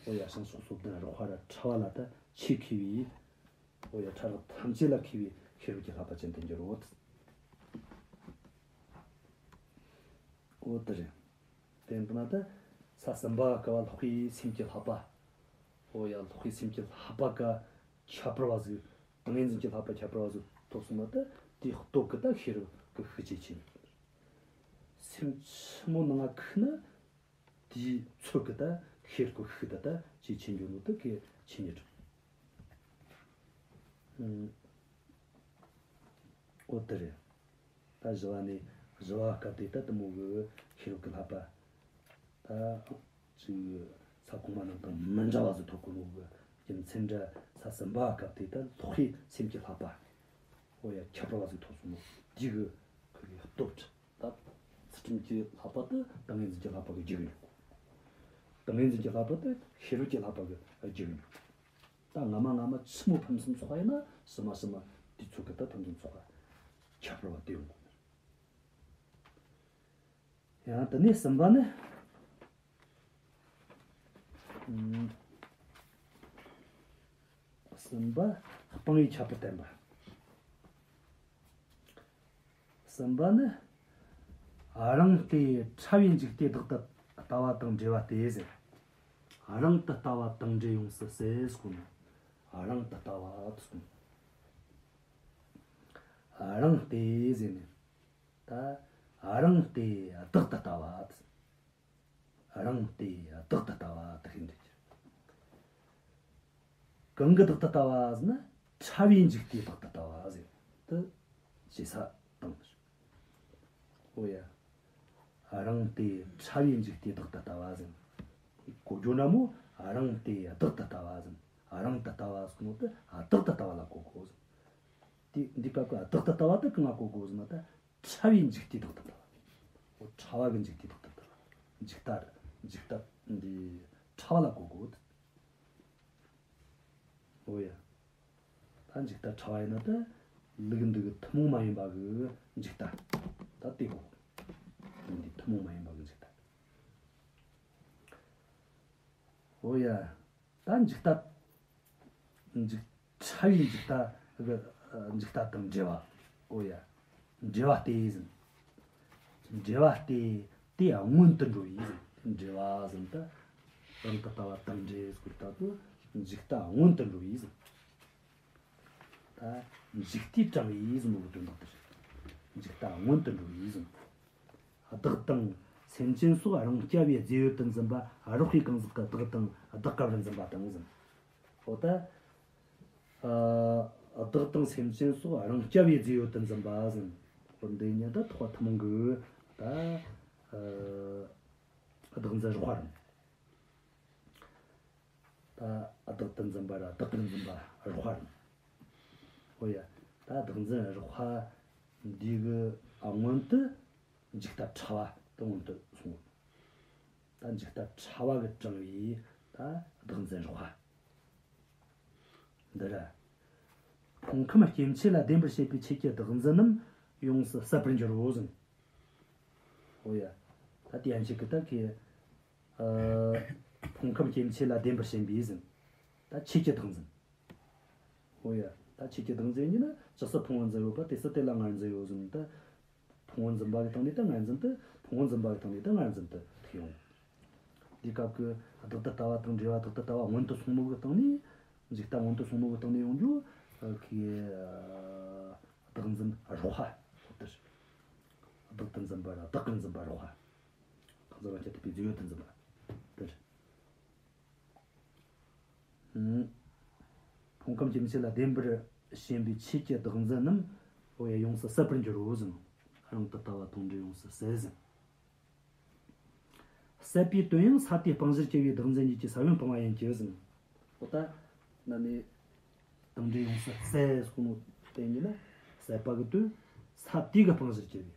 འོ་ཡ། བྱང་ཕྱོགས་སོ་བདུན་རགས་པ་ར་ཕྲ་བ་ལ་ད་ཆེས་མཁས་པའི། འོ་ཡ། ཕྲ་རགས་ཐམས་ཅད་ལ་མཁས་པའི་ཤེས་རབ་ཀྱི་བསླབ་པ་ཅན་དུ་འགྱུར་རོ། འོ་དེ་རེད། དེ་འདི་ན་ད་ས་གསུམ་པ་ཀ་བ་ལྷག་པའི་སེམས་ཀྱི་བསླབ་པ། འོ་ཡ། ལྷག་པའི་སེམས་ཀྱི་བསླབ་པ་ཀ་ཁྱད་པར་བ་ཟིག་ཏིང་ངེ་འཛིན་གྱི་བསླབ་པ་ཁྱད་པར་བ་ཟིག་ཐོབ་སོང་ན་ད་དེའི་སྟོབས་ཀྱིས་ད་ཤེས་རབ་ཀྱི་ཤུགས་ཇེ་ཆེ། སེམས་ཆི་མོ་ནང་ང་ཁུག་ན། དེའི་ཚོད་ཀྱིས་ད་ཤེས་རབ་ཀྱི་ཤུགས་ད་ད་ཇེ་ཆེ་འགྱུར་ནོ་ད་གལ་ཆེ་ནི་རེད། ཨང་། འོ་དེ་རེད། ད་བཞི་བ་ནས་བཞི་བ་སྐབས་དེ་ད་དེ་མོ་གི་ཤེས་རབ་ཀྱི་བསླབ་པ། ད་ཅིག་ས་གོང་མ་རྣམས་དང་མི་འདྲ་བ་ཟིག་ཐོབ་གོ་ནོ་གི་རྒྱུ་མཚན་འདྲ། ས་གསུམ་པ་སྐབས་དེ་ད་ལྷག་པའི་སེམས་ཀྱི་བསླབ་པ། འོ་ཡ། ཁྱད་པར་བ་ཟིག་ཐོབ་སོང་ནོ། འདི་གི་ཁུ་གི་སྟོབས། ད་ཚུལ་ཁྲིམས་ཀྱི་བསླབ་པ་དེ་ཏིང་ངེ་འཛིན་གྱི་བསླབ་པ་གི་རྒྱུ་གི་འཇུག་ཏིང་ངེ་འཛིན་གྱི་བསླབ་པ་དེ་ཤེས་རབ་ཀྱི་བསླབ་པ་གི་རྒྱུ་གི་འཇུག་ད་སྔ་མ་སྔ་མ་ཆི་མོ་ཕུན་སུམ་ཚོགས་པ་ཡིན་ན་ཕྱི་མ་ཕྱི་མ་དེའི་ཚོད་ཀྱིས་ད་ཕུན་སུམ་ཚོགས་པ་ཁྱད་པར་བ་དེ་ཡོང་གི། ཡང་དེ་ནས་གསུམ་པ་ནི། ཨུམ། གསུམ་པ་སྤང་བའི་ཁྱད་པར་བསྟན་པ། གསུམ་པ་ནི། རང་སྟེ་ཕྲ་བའི་འཇིག་ལྟས་བདག་ཏུ་ལྟ་བ་དང་འབྲེལ་བ་སྟེ་ཟེར། རང་དུ་ལྟ་བ་དང་འབྲེལ་ཡོངས་སུ་ཟད་ཟེར་གོ་ནོ། རང་དུ་ལྟ་བ་དེ་གསུངས། རང་སྟེ་ཟེར་ནས། ད་རང་སྟེ་བདག་ཏུ་ལྟ་བ་དེ། རང་སྟེ་བདག་ཏུ་ལྟ་བ་དེ་ཤེས་འདོད་ཀྱི། གང་གི་བདག་ཏུ་ལྟ་བ་ཟེར་ན། ཕྲ་བའི་འཇིག་ལྟས་བདག་ཏུ་ལྟ་བ་ཟེར་དུ་ཞེ་ས་བཏང་། འོ་ཡ། རང་སྟེ་ཕྲ་བའི་འཇིག་ལྟས་བདག་ཏུ་ལྟ་བ་ཟེར་གོ་རྒྱུ་ན་མོ། རང་སྟེ་བདག་ཏུ་ལྟ་བ་ཟེར། རང་དུ་ལྟ་བ་ཟེར་ནོ་དེ་བདག་ཏུ་ལྟ་བ་ལ་གོ་དགོས་ཟེར། དེ་འདི་སྐབས་ཀྱི་བདག་ཏུ་ལྟ་བ་དེ་གང་ལ་གོ་དགོས་ཟེར་ན། ད་ཕྲ་བའི་འཇིག་ལྟས་བདག་ཏུ་ལྟ་བ། འོ་ཕྲ་བ་གི་འཇིག་ལྟས་བདག་ཏུ་ལྟ་བ། འཇིག་ལྟ། འཇིག་ལྟ་འདི་ཕྲ་བ་ལ་གོ་དགོས། འོ་ཡ། ད་འཇིག་ལྟ་ཕྲ་བ་ཡིན་ན་ད་ལུགས་འདི་གི་ཐུན་མོང་མ་ཡིན་པ་གི་འཇིག་ལྟ། ད་དེ་གོ། འདི་ཐུན་མོང་མ་ཡིན་པ་གི་འཇིག་ལྟ། འོ་ཡ། ད་འཇིག་ལྟ། འཇིག་ཕྲ་བའི་འཇིག་ལྟ་གི་འཇིག་ལྟ་དང་འབྲེལ་བ། འོ་ཡ། འབྲེལ་བ་སྟེ་ཟེར། འབྲེལ་བ་སྟེ་དེ་སྔོན་དུ་འགྲོ་བའི་ཟེར། འབྲེལ་བ་ཟེར་ད་རང་དུ་ལྟ་བ་དང་འབྲེལ་ཟེར་ད་དུ་འཇིག་ལྟ་སྔོན་དུ་འགྲོ་བའི་ཟེར། ད་འཇིག་ལྟས་དྲངས་པའི་ཟེར་ནོ་གི་དོན་དག་དེ་རེད། འཇིག་ལྟ་སྔོན་དུ་འགྲོ་བའི་ཟེར། བདག་དང་སེམས་ཅན་སོགས་རང་རྐྱ་བའི་རྫས་ཡོད་དུ་འཛིན་པ་རགས་པའི་གང་ཟག་གི་བདག་དང་བདག་ག་བར་འཛིན་པ་དང་ཟེར། འོ་ད། ཨ། བདག་དང་སེམས་ཅན་སོགས་རང་རྐྱ་བའི་རྫས་ཡོད་དུ་འཛིན་པ་ཟེར། འོ་འདི་ཉིད་ད་ཐོག་ཐུན་མོང་གི་ད། ཨ། བདག་འཛིན་རགས་པ་རེད། ད་བདག་ཏུ་འཛིན་པ་ར་བདག་གིར་འཛིན་པ་རགས་པ་རེད། འོ་ཡ། ད་བདག་འཛིན་རགས་པ་འདི་གི་སྔོན་དུ་འཇིག་ལྟ་ཕྲ་བ་དེ་སྔོན་དུ་སོང་། ད་འཇིག་ལྟ་ཕྲ་བ་གིས་དྲངས་པའི་ད་བདག་འཛིན་རགས་པ་འདི་ར། ཕུང་ཁམས་སྐྱེ་མཆེད་ལ་བདེན་པར་ཞེན་པའི་ཆོས་ཀྱི་བདག་འཛིན་རྣམས་ཡོངས་སུ་ཟད་པར་འགྱུར་རོ་ཟེར། འོ་ཡ། ད་དེ་ཡན་ཆད་ཀྱི་ད་ཁེ། ཨ། ཕུང་ཁམས་སྐྱེ་མཆེད་ལ་བདེན་པར་ཞེན་པའི་ཟེར། ད་ཆོས་ཀྱི་བདག་འཛིན། འོ་ཡ། ད་ཆོས་ཀྱི་བདག་འཛིན་ཡིན་ན་ཇི་སྲིད་ཕུང་པོ་འཛིན་ཡོད་པ་དེ་སྲིད་དེ་ལ་ངར་འཛིན་ཡོད་ཟེར་ནས་ད། ཕུང་པོ་འཛིན་པ་གི་སྟེང་ནས་ད་ངར་འཛིན་དུ། ཕུང་པོ་འཛིན་པ་གི་སྟེང་ནས་ད་ངར་འཛིན་དུ་ཐུག་ཡོང་། འདི་སྐབས་ཀྱི་བདག་ཏུ་ལྟ་བ་དང་འབྲེལ་བ་བདག་ཏུ་ལྟ་བ་སྔོན་དུ་སོང་ནོ་གི་སྟེང་ནས། འཇིག་ལྟ་སྔོན་དུ་སོང་ནོ་གི་སྟེང་ནས་ཡོང་རྒྱུ། ཨ། ཁི། ཨ། བདག་འཛིན་རགས་པ་སོགས་དེར། བདག་ཏུ་འཛིན་པ་ར་བདག་གིར་འཛིན་པ་རགས་པ། གང་ཟག་རང་རྐྱ་ཐུབ་པའི་རྫས་ཡོད་དུ་འཛིན་པ་དེར། ཕུང་ཁམས་སྐྱེ་མཆེད་ལ་བདེན་པར་ཞེན་པའི་ཆོས་ཀྱི་བདག་འཛིན་རྣམས། འོ་ཡ། ཡོངས་སུ་ཟད་པར་འགྱུར་རོ་ཟེར། རང་དུ་ལྟ་བ་དང་འབྲེལ་ཡོངས་སུ་ཟད་ཟེར། ཟད་པའི་དོན་ཡང་ས་དེའི་སྤང་བྱར་གྱུར་པའི་བདག་འཛིན་ཉིད་ཀྱིས་ས་བོན་སྤང་བ་ཡིན་གྱི་ཟེར། འོ་ད། ན་ནི། དང་འབྲེལ་ཡོངས་སུ་ཟད་ཟེར་ནོ་དེ་ཉིད་ལ། ཟད་པ་གི་དོན། ས་དེ་གི་སྤང་བྱར་གྱུར་པའི།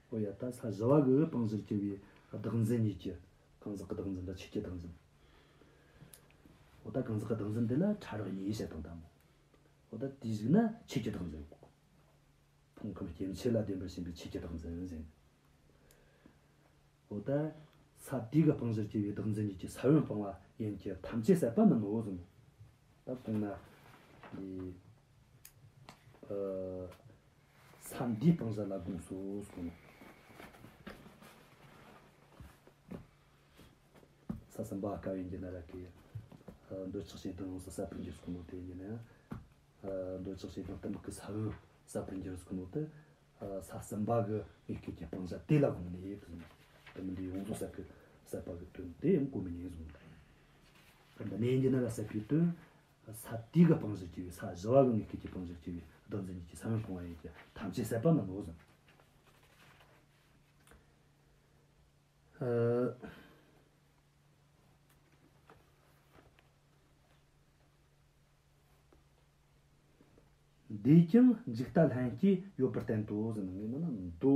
འོ་ཡ། ད་ས་བཞི་བ་གི་སྤང་བྱར་གྱུར་པའི་བདག་འཛིན་ཉིད་ཀྱི། གང་ཟག་གི་བདག་འཛིན་དང་ཆོས་ཀྱི་བདག་འཛིན། འོ་ད་གང་ཟག་གི་བདག་འཛིན་དེ་ལ་ཕྲ་རགས་གཉིས་བཤད་དང་ད་མོ། འོ་ད་དེའི་གཞུག་ན་ཆོས་ཀྱི་བདག་འཛིན་ཡོད། ཕུང་ཁམས་སྐྱེ་མཆེད་ལ་བདེན་པར་ཞེན་པའི་ཆོས་ཀྱི་བདག་འཛིན་ཟེར། འོ་ད། ས་དེ་གི་སྤང་བྱར་གྱུར་པའི་བདག་འཛིན་ཉིད་ཀྱིས་ས་བོན་སྤང་བ་ཡིན་གྱི་ཐམས་ཅད་ཟད་པ་མིན་ནོ་ཟེར། ད་གོང་ན། འདི། ཨ། ས་འདིའི་སྤང་བྱ་ལ་དགོངས་སོ་གསུངས། ས་གསུམ་པ་ཀ་བའི་འགྱུར་ན་ར་གི། ཨ། འདོད་ཆགས་ཞེ་སྡང་ཡོངས་སུ་ཟད་པར་འགྱུར་གསུངས་ནོ་དེ་ཡིན་ན། ཨ། འདོད་ཆགས་ཞེ་སྡང་གཏི་མུག་གི་ས་བོན་ཟད་པར་འགྱུར་གསུངས་ནོ་དེ། ཨ། ས་གསུམ་པ་གི་ངེས་སྐྱེས་ཀྱི་སྤང་བྱ་དེ་ལ་དགོངས་ནས་དེ་ཡིན། དེ་མིན་དེ་ཡོངས་རྫོགས་ཟད་ཀྱི་ཟད་པ་གི་དོན་དེ་ཡང་གོ་མི་ཉན་གསུངས་ནོ། ད་འདི་ནས་ཡིན་གྱི་ན་ར་ཟད་པའི་དོན། ས་དེ་གི་སྤང་བྱར་གྱུར་པའི། ས་བཞི་བ་གི་ངེས་སྐྱེས་ཀྱི་སྤང་བྱར་གྱུར་པའི་བདག་འཛིན་ཉིད་ཀྱིས་ས་བོན་སྤང་བ་ཡིན་གྱི་ཐམས་ཅད་ཟད་པ་མིན་ནོ་ཟེར། ཨ། འདིས་ཀྱང་འཇིག་ལྟ་ལྷན་སྐྱེས་ཡོད་པར་བསྟན་ཏོ་ཟེར་ནས། ངས་ནི་མདོ།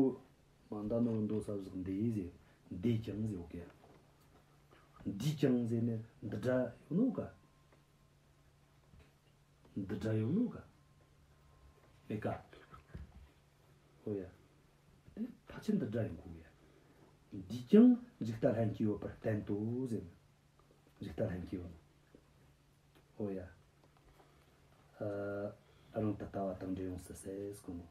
མ་འདའ་ནོ་མདོ་ས་བཞག་འདིས་ཟེར། འདིས་ཀྱང་ཟེར་ཡོད་གི། འདིས་ཀྱང་ཟེར་ནས་འདི་འདྲ་ཡོད་ནོ་ག། འདི་འདྲ་ཡོད་ནོ་ག། མེད་ག། ཨོ་ཡ། དེ་ཕལ་ཆེར་འདི་འདྲ་ཡིན་དགོས་ཡ། འདིས་ཀྱང་འཇིག་ལྟ་ལྷན་སྐྱེས་ཡོད་པར་བསྟན་ཏོ་ཟེར། འཇིག་ལྟ་ལྷན་སྐྱེས་ཡོད། ཨོ་ཡ། རང་དུ་ལྟ་བ་དང་འབྲེལ་ཡོངས་སུ་ཟད་གོ་ནོ།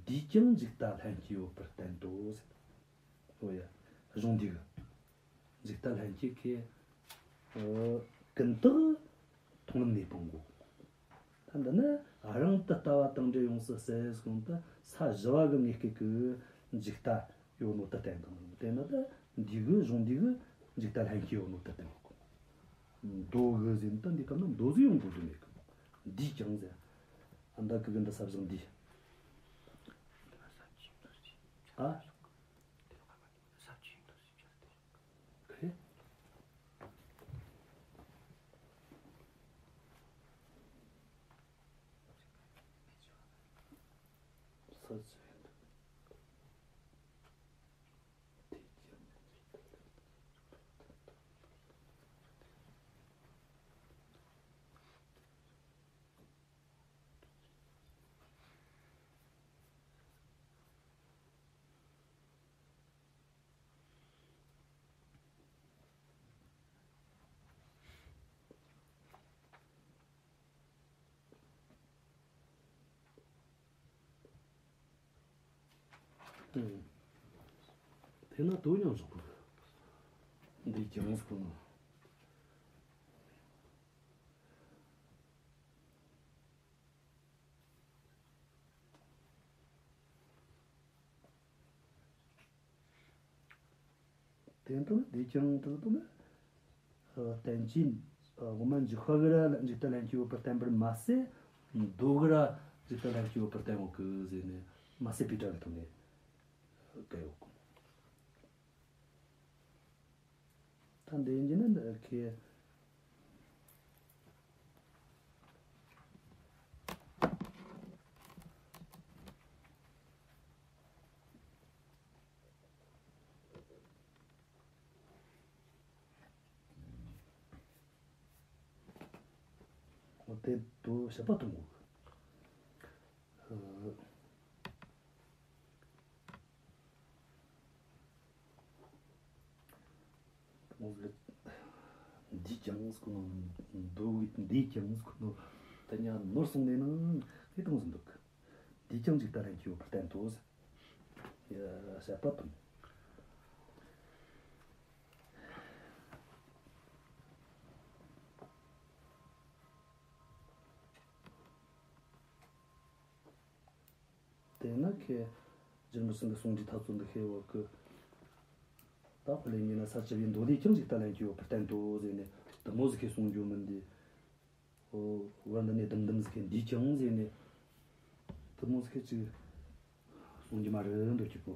འདིས་ཀྱང་འཇིག་ལྟ་ལྷན་སྐྱེས་ཡོད་པར་བསྟན་ཏོ་ཟེར། འོ་ཡ། གཞུང་འདི་གི་འཇིག་ལྟ་ལྷན་སྐྱེས་ཀྱི་ཀུན་བརྟགས་མཐོང་ལམ་ནས་སྤང་དགོས། ད་འདི་ནི་རང་དུ་ལྟ་བ་དང་འབྲེལ་ཡོངས་སུ་ཟད་གོང་དུ་ས་བཞི་བ་གི་ངེས་སྐལ་གྱི་འཇིག་ལྟ་ཡོད་ནོ་དེ་བསྟན་གི། དེ་ནི་ད་འདི་གི་གཞུང་འདི་གི་འཇིག་ལྟ་ལྷན་སྐྱེས་ཡོད་ནོ་དེ་བསྟན་གི། མདོ་གི་ཟེར་ན་ད་འདི་སྐབས་ན་མདོ་ཟིག་ཡོང་དགོས་དོན་མེད་གི། འདིས་ཀྱང་ཟེར། ཨ་མདའ་གི་གི་འདི་ས་བཞག་འདི། ཨ། ག་རེ། ས་ཆ་ཡིན་འདུག་དེ་ན་དོ་མཉམ་བཞག་གི། འདི་ཀྱང་ཟེར་གོ་ནོ། དེ་ལྟར་འདིས་ཀྱང་དེ་ལྟར་ན། བསྟན་བཅོས་དབུ་མ་འཇུག་པ་གི་ར་འཇིག་ལྟ་ལྷན་སྐྱེས་ཡོད་པར་བསྟན་པར་མ་ཟད། མདོ་གི་ར་འཇིག་ལྟ་ལྷན་སྐྱེས་ཡོད་པར་བསྟན་ཡོད་གི་ཟེར་ནས་མ་ཟད་པའི་སྒྲ་གི་ཐོག་ནས་བཀལ་ཡོད་གི། ད་འདི་ཡིན་གྱི་ན་འདི་ཁེ། འོ་དེ་དུ་བཤད་པ་གཏོང་དགོས། འདིས་ཀྱང་ཟེར་གོ་ནོ། འདི་འདིས་ཀྱང་ཟེར་གོ་ནོ། ད་ཉ་ནོར་སོང་ནས་ན་ངས་གཏོང་ཟིན་འདུག་འདིས་ཀྱང་འཇིག་ལྟ་ལྷན་སྐྱེས་ཡོད་པར་བསྟན་ཏོ་ཟེར། བཤད་པ་དང་། དེས་ན་ཁེ་སྦྱིན་པ་སྲིན་གྱི་གསུང་འདི་ཐག་ཚོད་འདི་ཁེ་བ་ཀི། ད་ཕ་ལེ་ཉིན་ན་ས་བཅུ་པའི་མདོ་ལས་ཀྱང་འཇིག་ལྟ་ལྷན་སྐྱེས་ཡོད་པར་བསྟན་ཏོ་ཟེར་ནས་དུ་མོ་ཟིག་ཁེ་གསུང་རྒྱུ་མིན་འདི། ཨོ་བར་འདི་ནས་དུམ་དུམ་ཟིག་ཁེ་འདིས་ཀྱང་ཟེར་ནས་དུ་མོ་ཟིག་ཁེ་ཅིག་གསུང་རྒྱུ་མ་རེད་འདོད་ཀྱི་པོ།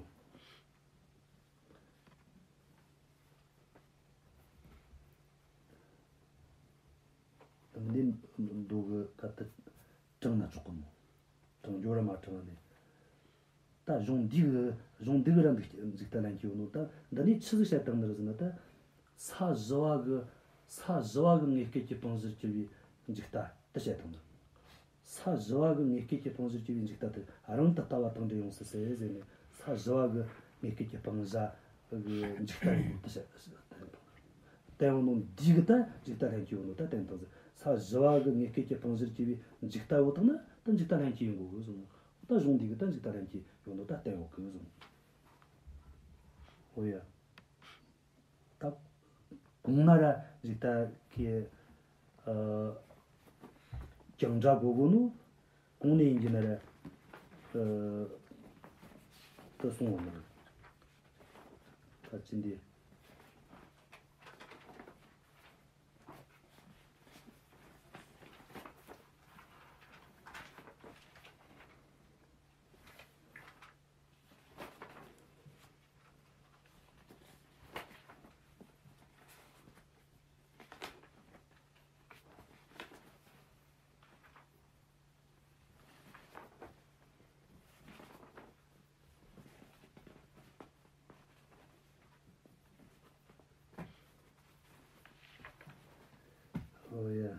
དང་ལེན་འདུག་གི་ད་ལྟ་དྲངས་ན་ཆོག་གི་མོ། དྲངས་རྒྱུ་ར་མ་དྲངས་ནས། ད་གཞུང་འདི་གི་གཞུང་འདི་གི་ར་འདུག་འཇིག་ལྟ་ལྷན་སྐྱེས་ཡོད་ནོ། ད་འདི་ནས་ཆི་ཟིག་བཤད་བཏང་ནི་རེད་ཟེར་ན། ད་ས་བཞི་བ་གི་ས་བཞི་བ་གི་ངེས་སྐལ་གྱི་སྤང་བཞིར་གྱུར་པའི་འཇིག་ལྟ་དེ་བཤད་བཏང་ནི། ས་བཞི་བ་གི་ངེས་སྐལ་གྱི་སྤང་བཞིར་གྱུར་པའི་འཇིག་ལྟ་དེ་རང་དུ་ལྟ་བ་དང་འབྲེལ་ཡོངས་སུ་ཟད་ཟེར་ནས། ས་བཞི་བ་གི་ངེས་སྐལ་གྱི་སྤང་བྱ་གི་འཇིག་ལྟ་ཡིན་ནོ་དེ་བཤད་བསྟན་ཡོད་ནོ། འདི་གི་ད་འཇིག་ལྟ་ལྷན་སྐྱེས་ཡོད་ནོ་ད་བསྟན་བཏང་ཟེར། ས་བཞི་བ་གི་ངེས་སྐལ་གྱི་སྤང་བཞིར་གྱུར་པའི་འཇིག་ལྟ་ཡོད་དང་ན་ད་འཇིག་ལྟ་ལྷན་སྐྱེས་ཡིན་དགོས་གི་གསུངས་ནོ། ད་གཞུང་འདི་གི་ད་འཇིག་ལྟ་ལྷན་སྐྱེས་ཡོད་ནོ་ད་བསྟན་ཡོད་གི་གསུངས། འོ་ཡ། ད་གོང་ན་ར་འཇིག་ལྟ་གི་ཨ་ཀྱང་སྒྲ་གོ་གོ་ནོ། གོང་ནས་ཡིན་གྱི་ན་ར་ཨ་ད་གསུང་བ་ན་ར་ད་ཅི་འདི། Oh yeah.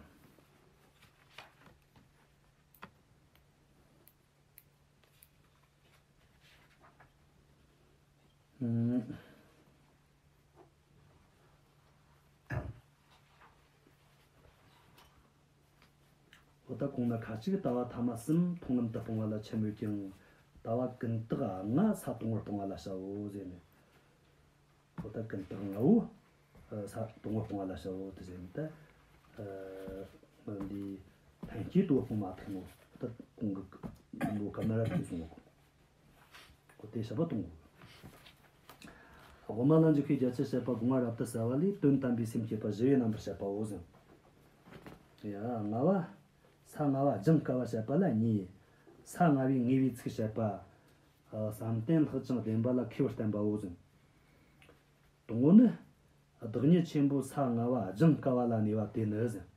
ཨུམ། ད་གོང་ན་ཁ་ཅིག་ལྟ་བ་ཐ་མ་གསུམ་མཐོང་ལམ་དུ་སྤོང་བ་ལ་འཆད་མོད་ཀྱང་། ལྟ་བ་ཀུན་བརྟགས་ལྔ་ས་དང་པོར་སྤོང་བ་ལ་བྱའོ་ཟེར་ནས། ཨོ་ད་ཀུན་བརྟགས་ལྔ་བོ་ས་དང་པོར་སྤོང་བ་ལ་བྱའོ་དེ་ཟེར་ནས། ད་འདི་ལྷན་སྐྱེས་དང་པོ་སྤོང་མ་ཐུབ་ནོ། ད་གོང་གི་ལོ་ཀ་མ་ར་དེ་སོང་ངོ་། ཁོ་དེ་བཤད་པ་གཏོང་དགོས། དབུ་མ་ལ་འཇུག་པའི་རྒྱ་ཆེར་བཤད་པ་དགོངས་པ་རབ་ཏུ་གསལ་བ་ལས། དོན་དམ་པའི་སེམས་བསྐྱེད་པ་བཞི་པའི་རྣམ་པར་བཤད་པའོ་ཟེར། ཡ་ལྔ་བ། ས་ལྔ་བ་སྦྱང་དཀའ་བ་བཤད་པ་ལ་གཉིས། ས་ལྔ་བའི་ངེས་པའི་ཚིག་བཤད་པ། བསམ་གཏན་ལྷག་ཅིང་བདེན་པ་ལ་མཁས་པར་བསྟན་པའོ་ཟེར། དང་པོ་ནི། བདག་ཉིད་ཆེན་པོ་ས་ལྔ་བ་སྦྱང་དཀའ་བ་ལ་གནས་པ་དེ་ནི་ཟེར།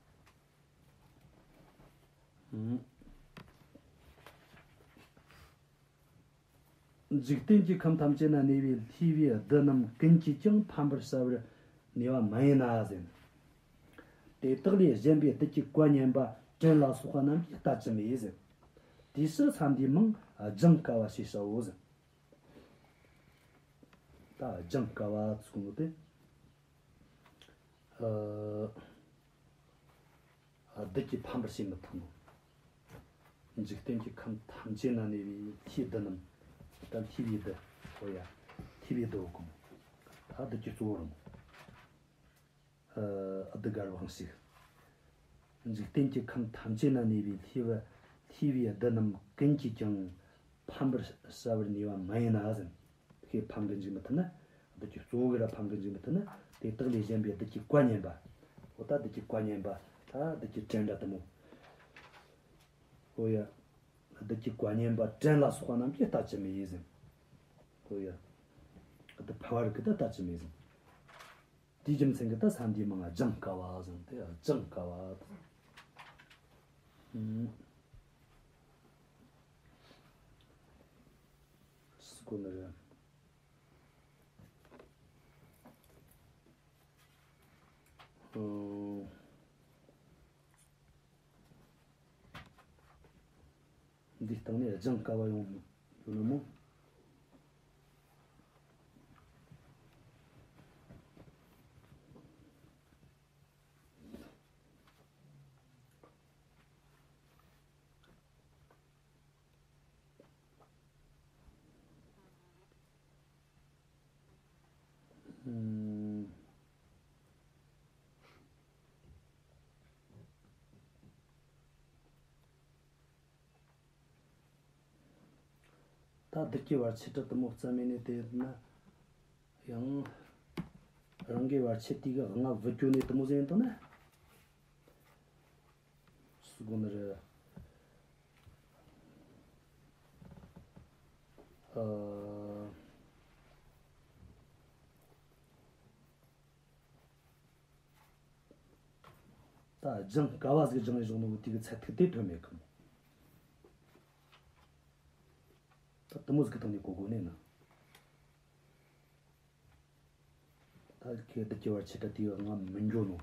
འཇིག་རྟེན་གྱི་ཁམས་ཐམས་ཅད་ན་གནས་པའི་ལྷའི་བུའི་བདུད་རྣམས་ཀུན་གྱིས་ཀྱང་ཕམ་པར་བྱ་བར་ནུས་པ་མ་ཡིན་ན་ཟེར། དེ་དག་ལས་གཞན་པའི་བདུད་ཀྱི་བཀའ་ཉན་པ་བྲན་ལ་སོགས་པ་རྣམས་ཀྱིས་ལྟ་ཅི་སྨོས་ཟེར། དེའི་ཕྱིར་ས་འདིའི་མིང་སྦྱང་དཀའ་བ་ཞེས་བྱའོ་ཟེར། ད་སྦྱང་དཀའ་བ་ཚུགས་ནོ་དེ། ཨ། བདུད་ཀྱིས་ཕམ་པར་བྱེད་མི་ཐུབ་ནོ། འཇིག་རྟེན་གྱི་ཁམས་ཐམས་ཅད་ན་གནས་པའི་ལྷའི་བདུད་རྣམས། ད་ལྷའི་བུའི་བདུད། ཨོ་ཡ། ལྷའི་བུའི་བདུད་གོ། ད་བདུད་ཀྱི་གཙོ་བོ་རུ། ཨ། བདུད་དགའ་བའང་ཞིག་འཇིག་རྟེན་གྱི་ཁམས་ཐམས་ཅད་ན་གནས་པའི་ལྷའི་བུ། ལྷའི་བུའི་བདུད་རྣམས་ཀུན་གྱིས་ཀྱང་ཕམ་པར་བྱ་བར་ནུས་པ་མ་ཡིན་ན་ཟེར། ཁོས་ཕམ་གི་འཇུག་མི་ཐུབ་ན། བདུད་ཀྱི་གཙོ་བོ་གིས་ར་ཕམ་གི་འཇུག་མི་ཐུབ་ན། དེ་དག་ལས་གཞན་པའི་བདུད་ཀྱི་བཀའ་ཉན་པ། འོ་ད་བདུད་ཀྱི་བཀའ་ཉན་པ། ད་བདུད་ཀྱི་བྲན་འདྲ་དེ་མོ། འོ་ཡ། བདུད་ཀྱི་བཀའ་ཉན་པ་བྲན་ལ་སོགས་པ་རྣམས་ཀྱིས་ལྟ་ཅི་སྨོས་ཟེར། འོ་ཡ། བདུད་ཕལ་བ་རིགས་ཀྱིས་ད་ལྟ་ཅི་སྨོས་ཟེར། དེའི་རྒྱུ་མཚན་གྱིས་ད་ས་འདིའི་མིང་ལ་སྦྱང་དཀའ་བ་ཟེར་ཏེ། སྦྱང་དཀའ་བ། ཨུམ། སུ་གོ་ནི་རེད། ཨོ། འདིའི་སྟེང་ནས་སྦྱང་དཀའ་བ་ཡོང་ཡོད་ནི་མོ། ཨུམ། ད་བདུད་ཀྱི་བར་ཆད་དེ་དེ་མོ་རྩ་མེད་ནས་དེ་ན་ཡང་། རང་གི་བར་ཆད་དེ་གི་ལྔ་བུད་རྒྱུ་ནས་དེ་མོ་ཟེར་ཡིན་དང་ན། སུ་གོ་ནི་རེད། ཨ། ད་སྦྱང་དཀའ་བ་ཟིག་སྦྱངས་ནས་བཞག་ནོ་དེ་གི་ཚད་ཐིག་དེ་ཐོན་མེད་གི་མོ། ད་དེ་མོ་ཟིག་གི་སྟེང་ནས་གོ་དགོས་ནས་ན། ད་ཁོས་བདུད་ཀྱི་བར་ཆད་དེ་ལྔ་མི་འགྱོ་ནོ།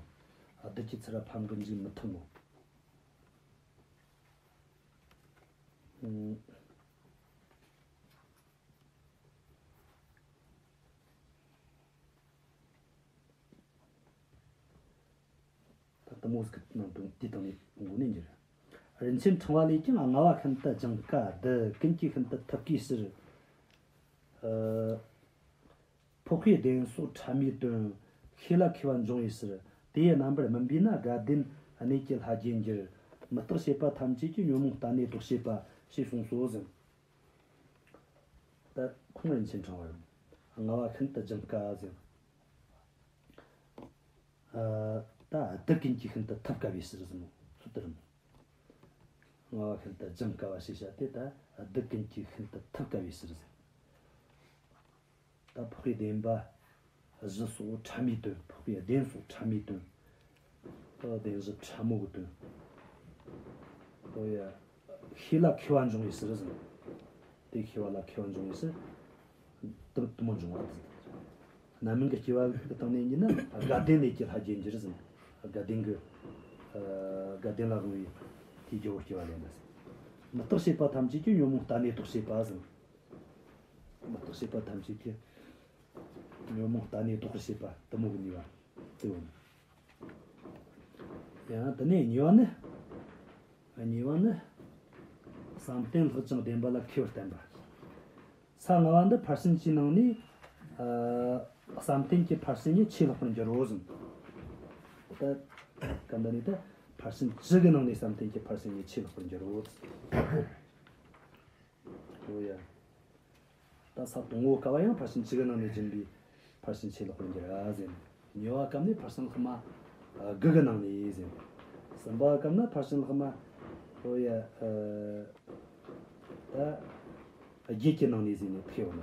བདུད་ཀྱིས་ཚུར་ཕམ་གི་འཇུག་མི་ཐུབ་ནོ། ཨུམ། ད་དེ་མོ་ཟིག་གི་ནང་དོན་དེའི་སྟེང་ནས་གོ་ནས་འགྱུར། རིན་ཆེན་ཕྲེང་བ་ལས་ཀྱང་ལྔ་བ་ཤིན་ཏུ་སྦྱང་དཀའ་བདུད་ཀུན་གྱིས་ཤིན་ཏུ་ཐུབ་དཀའི་ཕྱིར། ཨ། འཕགས་པའི་བདེན་སོགས་ཕྲ་མོའི་དོན། ཤེས་ལ་མཁས་པ་འབྱུང་བའི་ཕྱིར། དེ་ཡི་རྣམ་པར་སྨིན་པས་ན་དགའ་ལྡན་གནས་ཀྱི་ལྷ་རྒྱལ་འགྱུར། མུ་སྟེགས་བྱེད་པ་ཐམས་ཅད་ཀྱི་ཉོན་མོངས་ལྟ་གནས་ལྡོག་བྱེད་པ་ཞེས་གསུངས་སོ་ཟེར། ད་ཁོང་རིན་ཆེན་ཕྲེང་བ་རེད། ལྔ་བ་ཤིན་ཏུ་སྦྱང་དཀའ་ཟེར། ཨ། ད་བདུད་ཀུན་གྱིས་ཤིན་ཏུ་ཐུབ་དཀའ་བའི་ཕྱིར་ཟེར་ནོ་ཚུལ་དེ་རེད། ལྔ་བ་ཤིན་ཏུ་སྦྱང་དཀའ་བ་ཞེས་བྱ་སྟེ། ད་བདུད་ཀུན་གྱིས་ཤིན་ཏུ་ཐུབ་དཀའ་བའི་ཕྱིར་ཟེར། ད་འཕགས་པའི་བདེན་པ་བཞི་སོགས་ཕྲ་མོའི་དོན། འཕགས་པའི་བདེན་སོགས་ཕྲ་མོའི་དོན། ད་བདེན་བཞི་ཕྲ་མོ་གི་དོན། ཨོ་ཡ། ཤེས་ལ་མཁས་པ་འབྱུང་བའི་ཕྱིར་ཟེར། དེ་ཤེས་པ་ལ་མཁས་པ་འབྱུང་བའི་ཕྱིར། དེ་དེ་མོ་འབྱུང་བ་དེ། རྣམ་སྨིན་གྱི་སྐྱེ་བ་གི་སྟེང་ནས་ཡིན་ན་དགའ་ལྡན་ལས་ཀྱི་ལྷ་རྒྱལ་འགྱུར་ཟེར། དགའ་ལྡན་གྱི། ཨ། དགའ་ལྡན་ལ་དབང་བའི་དེའི་རྒྱལ་པོར་སྐྱེ་བ་ལེན་པ་ཟེར། མུ་སྟེགས་བྱེད་པ་ཐམས་ཅད་ཀྱི་ཉོན་མོངས་ལྟ་གནས་ལྡོག་བྱེད་པ་ཟེར། མུ་སྟེགས་བྱེད་པ་ཐམས་ཅད་ཀྱི་ཉོན་མོངས་ལྟ་གནས་ལྡོག་པར་བྱེད་པ་དེ་མོ་གི་ནུས་པ་དེ་ཡོད། ཡང་དེ་ནས་གཉིས་པ་ནི། གཉིས་པ་ནི། བསམ་གཏན་ལྷག་ཅིང་བདེན་པ་ལ་མཁས་པར་བསྟན་པ། ས་ལྔ་པ་འདི་ཕར་ཕྱིན་གྱི་ནང་ནས། ཨ། བསམ་གཏན་གྱི་ཕར་ཕྱིན་ཉིད་ཆེས་ལྷག་པར་འགྱུར་རོ་ཟེར། ད་སྐབས་འདི་ནས་ད་ཕར་ཕྱིན་བཅུ་གི་ནང་ནས་བསམ་གཏན་གྱི་ཕར་ཕྱིན་ཉིད་ཆེས་ལྷག་པར་འགྱུར་རོ་ཟེར། འོ་ཡ། ད་ས་དང་པོ་སྐབས་པ་ཡང་ཕར་ཕྱིན་བཅུ་གི་ནང་ནས་སྦྱིན་པའི་ཕར་ཕྱིན་ཆེས་ལྷག་པར་འགྱུར་ར་ཟེར། གཉིས་པ་སྐབས་ནས་ཕར་ཕྱིན་ལྷག་མ་དགུ་གི་ནང་ནས་ཟེར། གསུམ་པ་སྐབས་ན་ཕར་ཕྱིན་ལྷག་མ། འོ་ཡ། ཨ། ད་བརྒྱད་ཀྱི་ནང་ནས་ཟེར་ནས་ཐེ་བ་ན།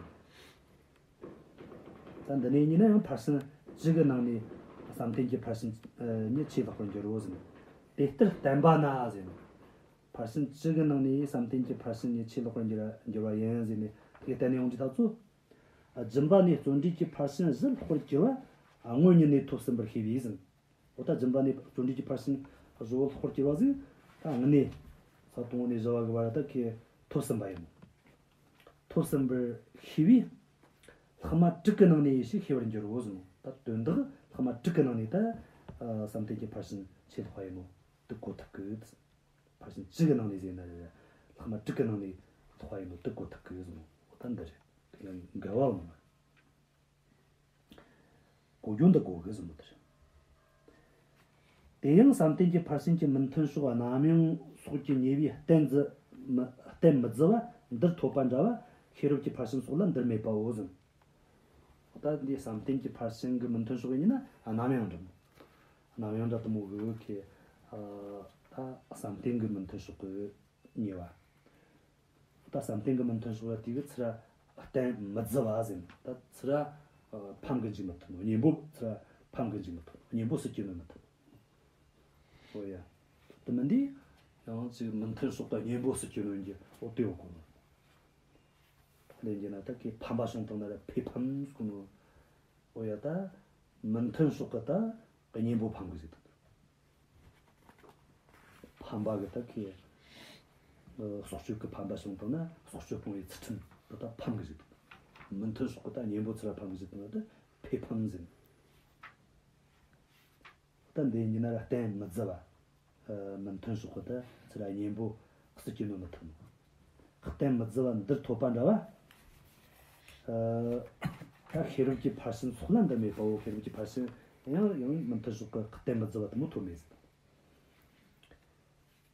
ད་འདི་ནས་ཡིན་ན་ཡང་ཕར་ཕྱིན་བཅུ་གི་ནང་ནས་བསམ་གཏན་གྱི་ཕར་ཕྱིན་ཉིད་ཆེས་ལྷག་པར་འགྱུར་རོ་ཟེར། དེ་ལྟར་བསྟན་པ་ན་ཟེར། ཕར་ཕྱིན་བཅུ་གི་ནང་ནས་བསམ་གཏན་གྱི་ཕར་ཕྱིན་ཉིད་ཆེས་ལྷག་པར་འགྱུར་འགྱུར་བ་ཡིན་ཟེར་ནས་དེ་བསྟན་ནས་ཡོང་རྒྱུ་ད་ཚོ། སྦྱིན་པ་ནས་བརྩོན་འགྲུས་ཀྱི་ཕར་ཕྱིན་བཞི་ལྷག་པར་གྱུར་པ་དངོས་ཉིད་ནས་ཐོབ་ཟིན་པར་ཤེས་པས་ཟེར། འོ་ད་སྦྱིན་པ་ནས་བརྩོན་འགྲུས་ཀྱི་ཕར་ཕྱིན་བཞི་བོ་ལྷག་པར་གྱུར་པ་ཟིག་ད་དངོས་གནས་ས་དང་པོ་ནས་བཞི་བ་གི་བར་ད་ཁས་ཐོབ་ཟིན་པ་ཡིན་ནོ། ཐོབ་ཟིན་པར་ཤེས་པས། ལྷག་མ་དྲུག་གི་ནང་ནས་ཡེ་ཤེས་ཤེས་པར་འགྱུར་རོ་ཟེར་ནོ། ད་དོན་དག་ལྷག་མ་དྲུག་གི་ནང་ནས་ད་བསམ་གཏན་གྱི་ཕར་ཕྱིན་ཆེས་ལྷག་པ་ཡིན་ནོ་དེ་གོ་ཐུབ་གི། ཕར་ཕྱིན་བཅུ་གི་ནང་ནས་ཟེར་ན་རེད། ལྷག་མ་དྲུག་གི་ནང་ནས་ལྷག་པ་ཡིན་ནོ་དེ་གོ་ཐུབ་གི་ཟེར་ནོ། འོ་ད་འདི་རེད། དེ་ལ་འགལ་བ་ཡོང་མ་རེད། གོ་རྒྱུ་འདི་གོ་གི་ཟེར་ནོ་དེ་རེད། དེ་ཡང་བསམ་གཏན་གྱི་ཕར་ཕྱིན་གྱི་མི་མཐུན་ཕྱོགས་རྣམ་གཡེང་སོགས་ཀྱི་ཉེས་པའི་གཏན་བརྫི་མི་གཏན་མི་བརྫི་བ་འདིར་ཐོབ་པ་འདྲ་བ་ཤེས་རབ་ཀྱི་ཕར་ཕྱིན་སོགས་ལ་འདིར་མེད་པའོ་ཟེར། འོ་ད་འདི་བསམ་གཏན་གྱི་ཕར་ཕྱིན་གྱི་མི་མཐུན་ཕྱོགས་ཡིན་ན་རྣམ་གཡེང་འདྲ་མོ། རྣམ་གཡེང་འདྲ་དུ་མོ་གི་ཁེ། ཨ། ད་བསམ་གཏན་གྱི་མི་མཐུན་ཕྱོགས་ཀྱི་ཉེས་པ། ད་བསམ་གཏན་གྱི་མི་མཐུན་ཕྱོགས་ལ་དེ་གི་ཚུར་གཏན་མི་བརྫི་བ་ཟེར། ད་ཚུར་ཕམ་གི་འཇུག་མི་ཐུབ་ནོ། གཉེན་པོ་ཚུར་ཕམ་གི་འཇུག་མི་ཐུབ་ནོ། གཉེན་པོ་སུ་སྐྱེ་ནོ་མི་ཐུབ་ནོ། འོ་ཡ། དེ་མིན་དེ་ཡང་ཅིག་མི་མཐུན་ཕྱོགས་ཀྱི་གཉེན་པོ་སུ་སྐྱེ་ནོ་ཡིན་གྱི་འོ་དེ་འོ་གོ་ནོ། ལན་གྱི་ན་ད་ཁེ་ཕམ་པ་བྱུང་བཏང་ན་ར་ཕེ་ཕམ་ཟེར་གོ་ནོ། འོ་ཡ། ད་མི་མཐུན་ཕྱོགས་ཀྱི་ད་གཉེན་པོ་ཕམ་གི་ཟེར་དང་། ཕམ་པ་གི་ད་ཁེ། ཨ། སྲོག་གཅོད་ཀྱི་ཕམ་པ་བྱུང་བཏང་ན་སྲོག་གཅོད་སྤོང་བའི་ཚུལ་ཁྲིམས་དེ་ད་ཕམ་གི་ཟེར་དང་། མི་མཐུན་ཕྱོགས་ཀྱི་ད་གཉེན་པོ་ཚུར་ཕམ་གི་ཟེར་དང་ད་ཕེ་ཕམ་ཟེར། ད་འདི་ཡིན་ན་ར་གཏན་མི་བརྫི་བ། ཨ། མི་མཐུན་ཕྱོགས་ཀྱི་ད་ཚུར་གཉེན་པོ་སུ་སྐྱེ་ནོ་མི་ཐུབ་ནོ། གཏན་མི་བརྫི་བ་འདིར་ཐོབ་པ་འདྲ་བ། ཨ། ད་ཤེས་རབ་ཀྱི་ཕར་ཕྱིན་སོགས་ལ་འདི་མེད་པའོ། ཤེས་རབ་ཀྱི་ཕར་ཕྱིན་ཡང་ཡང་མི་མཐུན་ཕྱོགས་ཀྱི་གཏན་མི་བརྫི་བ་དུ་མོ་ཐོབ་མེད་ཟེར།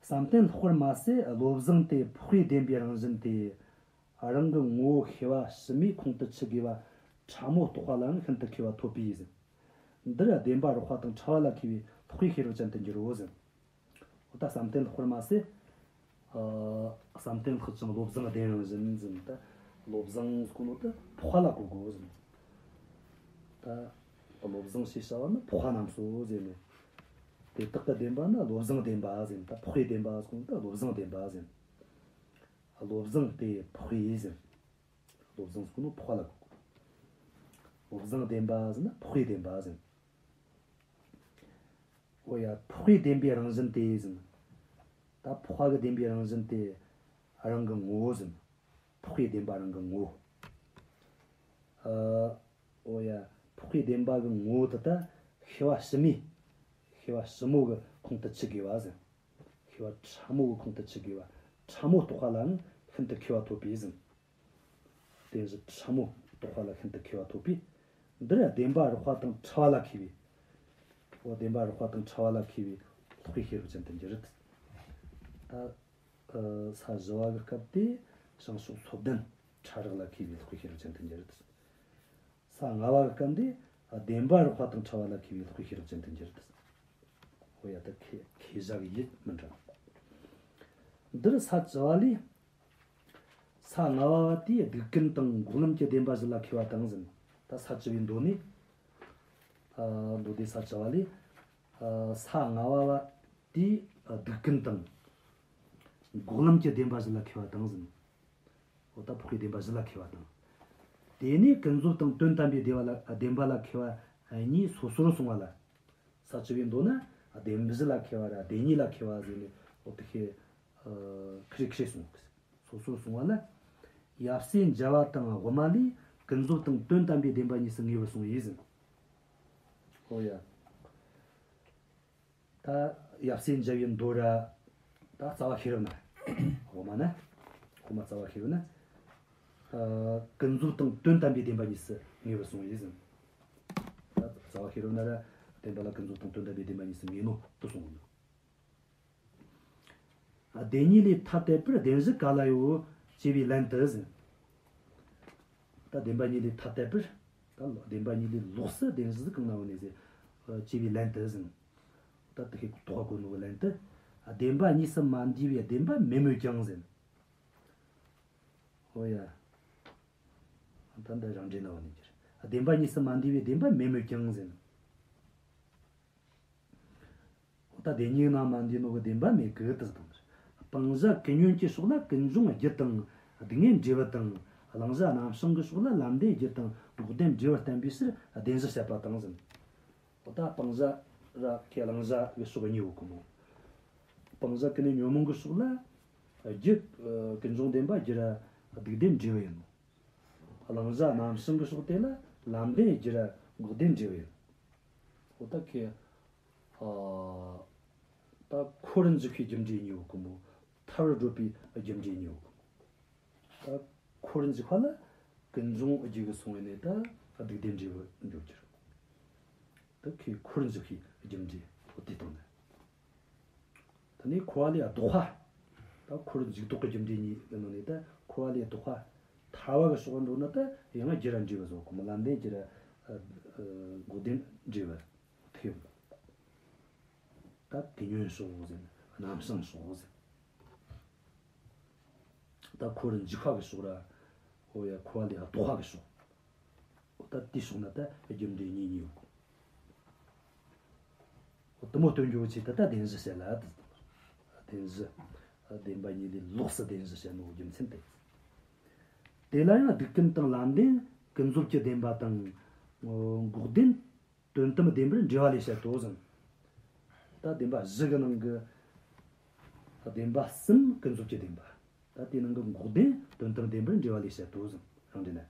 བསམ་གཏན་ལྷག་པར་མ་ཟད་བློ་བཟང་དེ་འཕགས་པའི་བདེན་པའི་རང་བཞིན་ཏེ། རང་གི་ངོ་བོ་ཤེས་པ་ཕྱི་མའི་ཁོང་དུ་ཆུད་དགོས་པ་ཕྲ་མོ་རྟོགས་པ་ལའང་ཤིན་ཏུ་མཁས་པ་ཐོབ་པས་ཟེར། འདིར་བདེན་པ་རགས་པ་དང་ཕྲ་བ་ལ་མཁས་པའི་ལྷག་པའི་ཤེས་རབ་ཅན་དུ་འགྱུར་རོ་ཟེར། འོ་ད་བསམ་གཏན་ལྷག་པར་མ་ཟད། ཨ། བསམ་གཏན་ལྷག་ཅིང་བློ་བཟང་བདེན་རང་བཞིན་ཟེར། ད་བློ་བཟང་ཟེར་གོ་ནོ་ད་འཕགས་པ་ལ་གོ་དགོས་ཟེར། ད་བློ་བཟང་ཞེས་བྱ་བ་ནི་འཕགས་པ་རྣམས་སོ་ཟེར་ནས། དེ་དག་གི་བདེན་པ་ནི་བློ་བཟང་བདེན་པ་ཟེར། ད་འཕགས་པའི་བདེན་པ་ཟེར་གོ་ནོ་ད་བློ་བཟང་བདེན་པ་ཟེར། བློ་བཟང་དེ་འཕགས་པའི་ཟེར། བློ་བཟང་ཟེར་གོ་ནོ་འཕགས་པ་ལ་གོ་དགོས། བློ་བཟང་བདེན་པ་ཟེར་ན་འཕགས་པའི་བདེན་པ་ཟེར། འོ་ཡ། འཕགས་པའི་བདེན་པའི་རང་བཞིན་ཏེ་ཟེར། ད་འཕགས་པ་གི་བདེན་པའི་རང་བཞིན་ཏེ་རང་གི་ངོ་བོ་ཟེར། འཕགས་པའི་བདེན་པ་རང་གི་ངོ་བོ། ཨ། འོ་ཡ། འཕགས་པའི་བདེན་པ་གི་ངོ་བོ་དེ་ད་ཤེས་པ་ཕྱི་མའི། ཤེས་པ་ཕྱི་མོ་གི་ཁོང་དུ་ཆུད་དགོས་པ་ཟེར། ཤེས་པ་ཕྲ་མོ་གི་ཁོང་དུ་ཆུད་དགོས་པ། ཕྲ་མོ་རྟོགས་པ་ལའང་ཤིན་ཏུ་མཁས་པ་ཐོབ་པས་ཟེར། རྟེན་གཞི་ཕྲ་མོ་རྟོགས་པ་ལ་ཤིན་ཏུ་མཁས་པ་ཐོབ་པས། འདིར་བདེན་པ་རགས་པ་དང་ཕྲ་བ་ལ་མཁས་པའི། འོ་བདེན་པ་རགས་པ་དང་ཕྲ་བ་ལ་མཁས་པའི་ལྷག་པའི་ཤེས་རབ་ཅན་དུ་འགྱུར། ད་ས་བཞི་བ་གི་སྐབས་དེ་བྱང་ཕྱོགས་སོ་བདུན་ཕྲ་རགས་ལ་མཁས་པའི་ལྷག་པའི་ཤེས་རབ་ཅན་དུ་འགྱུར། ས་ལྔ་བ་གི་སྐབས་འདི་བདེན་པ་རགས་པ་དང་ཕྲ་བ་ལ་མཁས་པའི་ལྷག་པའི་ཤེས་རབ་ཅན་དུ་འགྱུར། འོ་ཡ། ད་ཁེ་ཁེ་བཞག་གི་ཡུལ་མི་འདྲ། འདིར་ས་བཅུ་བ་ལས། ས་ལྔ་བ་བ་དེས་སྡིག་ཀུན་དང་འགོག་ལམ་གྱི་བདེན་པ་བཞི་ལ་མཁས་པ་དང་ཟེར། ད་ས་བཅུ་བའི་མདོ་ནས། ཨ། མདོ་སྡེ་ས་བཅུ་བ་ལས། ཨ། ས་ལྔ་བ་བ་དེས་སྡིག་ཀུན་དང་འགོག་ལམ་གྱི་བདེན་པ་བཞི་ལ་མཁས་པ་དང་ཟེར། འོ་ད་འཕགས་པའི་བདེན་པ་བཞི་ལ་མཁས་པ་དང་། དེ་ནས་ཀུན་རྫོབ་དང་དོན་དམ་པའི་བདེ་བ་ལ་བདེན་པ་ལ་མཁས་པ་གཉིས་སོ་སོར་གསུངས་པ་ལ། ས་བཅུ་པའི་མདོ་ན་བདེན་བཞི་ལ་མཁས་པ་ར་བདེན་གཉིས་ལ་མཁས་པ་ཟེར་ནས་འོ་དེ་ཁེ། ཨ། ཁེ་རེ་ཁེ་རེ་གསུངས། སོ་སོར་གསུངས་པ་ལ། ཡབ་སྲས་མཇལ་བ་དང་དབུ་མ་ལས་ཀུན་རྫོབ་དང་དོན་དམ་པའི་བདེན་པ་གཉིས་སུ་ངེས་པར་གསུངས་ཡིན་ཟེར། འོ་ཡ། ད་ཡབ་སྲས་མཇལ་བའི་མདོ་ར། ད་རྩ་བ་ཤེས་རབ་ན། དབུ་མ་ན། དབུ་མ་རྩ་བ་ཤེས་རབ་ན། ཨ། ཀུན་རྫོབ་དང་དོན་དམ་པའི་བདེན་པ་གཉིས་སུ་ངེས་པར་སོང་བས་ཟེར། ད་རྩ་བ་ཤེས་རབ་ན་ར། བདེན་པ་ལ་ཀུན་རྫོབ་དང་དོན་དམ་པའི་བདེན་པ་གཉིས་སུ་ངེས་ནོ་དུ་སོང་ངོ་། ཨ། བདེན་གཉིས་ལས་ཐ་དད་པར་བདེན་བཞི་ག་ལ་ཡོད་ཅེས་པའི་ལན་དུ་ཟེར། ད་བདེན་པ་གཉིས་ལས་ཐ་དད་པར། ད་བདེན་པ་གཉིས་ལས་ལོགས་སུ་བདེན་བཞི་གང་ན་ཡོད་ནས་ཟེར། ཨ། ཅེས་པའི་ལན་དུ་ཟེར། ད་དེ་ཁའི་དོགས་པ་བཀོད་ནོ་གི་ལན་དུ། ཨ། བདེན་པ་གཉིས་སུ་མ་འདུས་པའི་བདེན་པ་མེད་མོད་ཀྱང་ཟེར། ཨོ་ཡ། ད་འདི་རང་འགྲེལ་ན་བ་ནས་ཀྱི་རེད། བདེན་པ་གཉིས་སུ་མ་འདུས་པའི་བདེན་པ་མེད་མོད་ཀྱང་ཟེར། ཨོ་ད་བདེན་གཉིས་ནང་མ་འདུས་ནོ་གི་བདེན་པ་མེད་གི་དེ་དང་། སྤང་བྱ་ཀུན་ཉོན་གྱི་ཕྱོགས་ལ་ཀུན་འབྱུང་རྒྱུ་དང་སྡུག་བསྔལ་འབྲས་བུ་དང་། བླང་བྱ་རྣམ་བྱང་གི་ཕྱོགས་ལ་ལམ་བདེན་རྒྱུ་དང་འགོག་བདེན་འབྲས་བུ་བསྟན་པའི་ཕྱིར་བདེན་བཞི་བཤད་པ་དང་ཟེར། ཨོ་ད་སྤང་བྱ་ར་ཁའི་བླང་བྱ་གི་ཕྱོགས་གཉིས་ཡོད་གི་མོ། སྤང་བྱ་ཀུན་ནས་ཉོན་མོངས་ཀྱི་ཕྱོགས་ལ་རྒྱུ། ཨ། ཀུན་འབྱུང་བདེན་པ་རྒྱུ་ར་སྡུག་བདེན་འབྲས་བུ་ཡིན་ནོ། བླང་བྱ་རྣམ་བྱང་གི་ཕྱོགས་དེ་ལ་ལམ་བདེན་རྒྱུ་ར་འགོག་བདེན་འབྲས་བུ་ཡིན། འོ་ད་ཁེ། ཨ། ད་འཁོར་འཇུག་པའི་རྒྱུ་འབྲས་གཉིས་ཡོད་གི་མོ། ཐར་བར་བགྲོད་པའི་རྒྱུ་འབྲས་གཉིས་ཡོད་གི་མོ། ད་འཁོར་འཇུག་པ་ལ་ཀུན་འབྱུང་རྒྱུ་གི་སོང་བས་ནས་ད་སྡུག་བདེན་འབྲས་བུ་འགྱུར་གྱི་རེད། ད་ཁེ་འཁོར་འཇུག་པའི་རྒྱུ་འབྲས་འོ་དེ་དང་ནི། དེ་ནས་འཁོར་བ་ལས་ལྡོག་པ། ད་འཁོར་འཇུག་ལྡོག་གི་རྒྱུ་འབྲས་གཉིས་ཀྱི་ནང་ནས་ད་འཁོར་བ་ལས་ལྡོག་པ། ཐར་བ་གི་ཕྱོགས་འགྲོ་ན་ད་ཡང་རྒྱུ་ར་འབྲས་བུ་བཟོ་གོ་མོ། ལམ་བདེན་རྒྱུ་ར། ཨ། ཨ། འགོག་བདེན་འབྲས་བུ་ཐེབས། ད་ཀུན་ཉོན་ཕྱོགས་ཟེར། རྣམ་བྱང་ཕྱོགས་ཟེར། ད་འཁོར་འཇུག་པ་གི་ཕྱོགས་ར། འོ་ཡ་འཁོར་བ་ལས་ལྡོག་པ་གི་ཕྱོགས། འོ་ད་དེའི་ཕྱོགས་ན་ད་རྒྱུ་འབྲས་གཉིས་གཉིས་ཡོད་གོ། འོ་དེ་མོ་སྟོན་རྒྱུ་བོ་ཆེ་ད་ད་བདེན་བཞི་བཤད་ལ་དེ། བདེན་བཞི། བདེན་པ་གཉིས་ལས་ལོགས་སུ་བདེན་བཞི་བཤད་ནོ་རྒྱུ་མཚན་དེ། དེ་ལ་ཡང་སྡིག་ཀུན་དང་ལམ་བདེན་ཀུན་རྫོབ་ཀྱི་བདེན་པ་དང་། འགོག་བདེན་དོན་དམ་བདེན་པར་འགྲེལ་བ་ལས་བཤད་དོ་ཟེར། ད་བདེན་པ་བཞི་གི་ནང་གི་བདེན་པ་གསུམ་ཀུན་རྫོབ་ཀྱི་བདེན་པ། ད་དེའི་ནང་གི་འགོག་བདེན་དོན་དམ་བདེན་པར་འགྲེལ་བ་ལས་བཤད་དོ་ཟེར། རང་འགྲེལ་ན།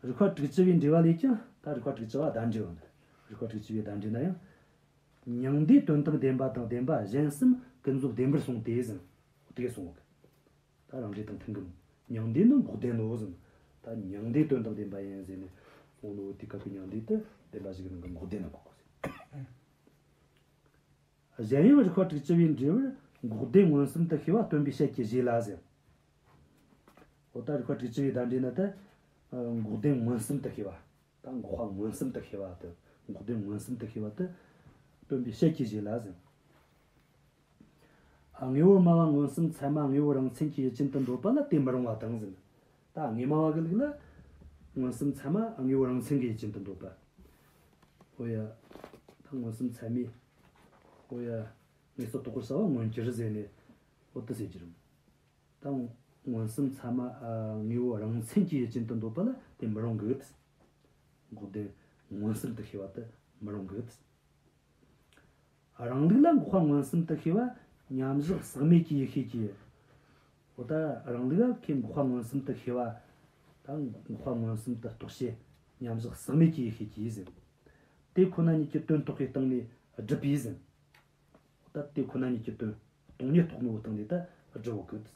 རིགས་པ་དྲུག་ཅུ་པའི་འགྲེལ་བ་ལས་ཀྱང་ད་རིགས་པ་དྲུག་ཅུ་པ་བརྡ་འགྲེལ་བ་འདི། རིགས་པ་དྲུག་ཅུ་པའི་བརྡ་འགྲེལ་ན་ཡང་། མྱང་འདས་དོན་དམ་བདེན་པ་དང་བདེན་པ་གཞན་གསུམ་ཀུན་རྫོབ་བདེན་པར་གསུངས་ཏེ་ཟེར། དེ་གསུངས་གི། ད་རང་འགྲེལ་དང་མཐུན་གི། མྱང་འདས་ནི་འགོག་བདེན་ནོ་ཟེར། ད་མྱང་འདས་དོན་དམ་བདེན་པ་ཡིན་ཟེར་ནས་འོ་ནོ་དེ་སྐབས་ཀྱི་མྱང་འདས་དེ་བདེན་པ་བཞི་གི་ནང་གི་འགོག་བདེན་ལ་གོ་དགོས་ཟེར། གཞན་ཡང་རིགས་པ་དྲུག་ཅུ་པའི་འགྲེལ་པར་འགོག་བདེན་མངོན་སུམ་དུ་ཤེས་པ་སྟོན་པའི་ཞལ་གྱིས་བཞེས་ལ་ཟེར། འོ་ད་རིགས་པ་དྲུག་ཅུ་པའི་བརྡ་འགྲེལ་ན་ད། འགོག་བདེན་མངོན་སུམ་དུ་ཤེས་པ། ད་འགོག་པ་མངོན་སུམ་དུ་ཤེས་པ་དེ། འགོག་བདེན་མངོན་སུམ་དུ་ཤེས་པ་དེ། སྟོན་པའི་ཞལ་གྱིས་བཞེས་ལ་ཟེར། དངོས་པོར་སྨྲ་བ་མངོན་སུམ་ཚད་མ་དངོས་པོ་རང་མཚན་གྱི་ཡུལ་ཅན་དུ་འདོད་པ་ལ་དེ་མི་རུང་བ་དང་ཟེར། ད་དངོས་སྨྲ་བ་གི་ལུགས་ལ། མངོན་སུམ་ཚད་མ་དངོས་པོ་རང་མཚན་གྱི་ཡུལ་ཅན་དུ་འདོད་པ། འོ་ཡ། ད་མངོན་སུམ་ཚད་མས། འོ་ཡ། དངོས་སུ་རྟོགས་པར་བྱ་བ་མངོན་གྱུར་ཟེར་ནས། འོ་དེ་ཟེར་གྱི་རུང་། ད་མངོན་སུམ་ཚད་མ་དངོས་པོ་རང་མཚན་གྱི་ཡུལ་ཅན་དུ་འདོད་པ་ལ་དེ་མི་རུང་གི། འགོག་བདེན་མངོན་སུམ་དུ་ཤེས་པ་དེ་མི་རུང་གི། རང་ལུགས་ལ་འགོག་པ་མངོན་སུམ་དུ་ཤེས་པ་མཉམ་བཞག་ཟག་མེད་ཀྱི་ཡེ་ཤེས་ཀྱིས། འོ་ད་རང་ལུགས་ལ་ཁོས་འགོག་པ་མངོན་སུམ་དུ་ཤེས་པ། ད་འགོག་པ་མངོན་སུམ་དུ་རྟོགས་བྱེད་མཉམ་བཞག་ཟག་མེད་ཀྱི་ཡེ་ཤེས་ཀྱིས་ཟེར། དེ་ཁོ་ན་ཉིད་ཀྱི་དོན་རྟོགས་པའི་སྟེང་ནས་སྒྲུབ་པས་ཟེར། ད་དེ་ཁོ་ན་ཉིད་ཀྱི་དོན་སྟོང་ཉིད་རྟོགས་ནོ་གི་སྟེང་ནས་ད་སྒྲུབ་གོ་གི།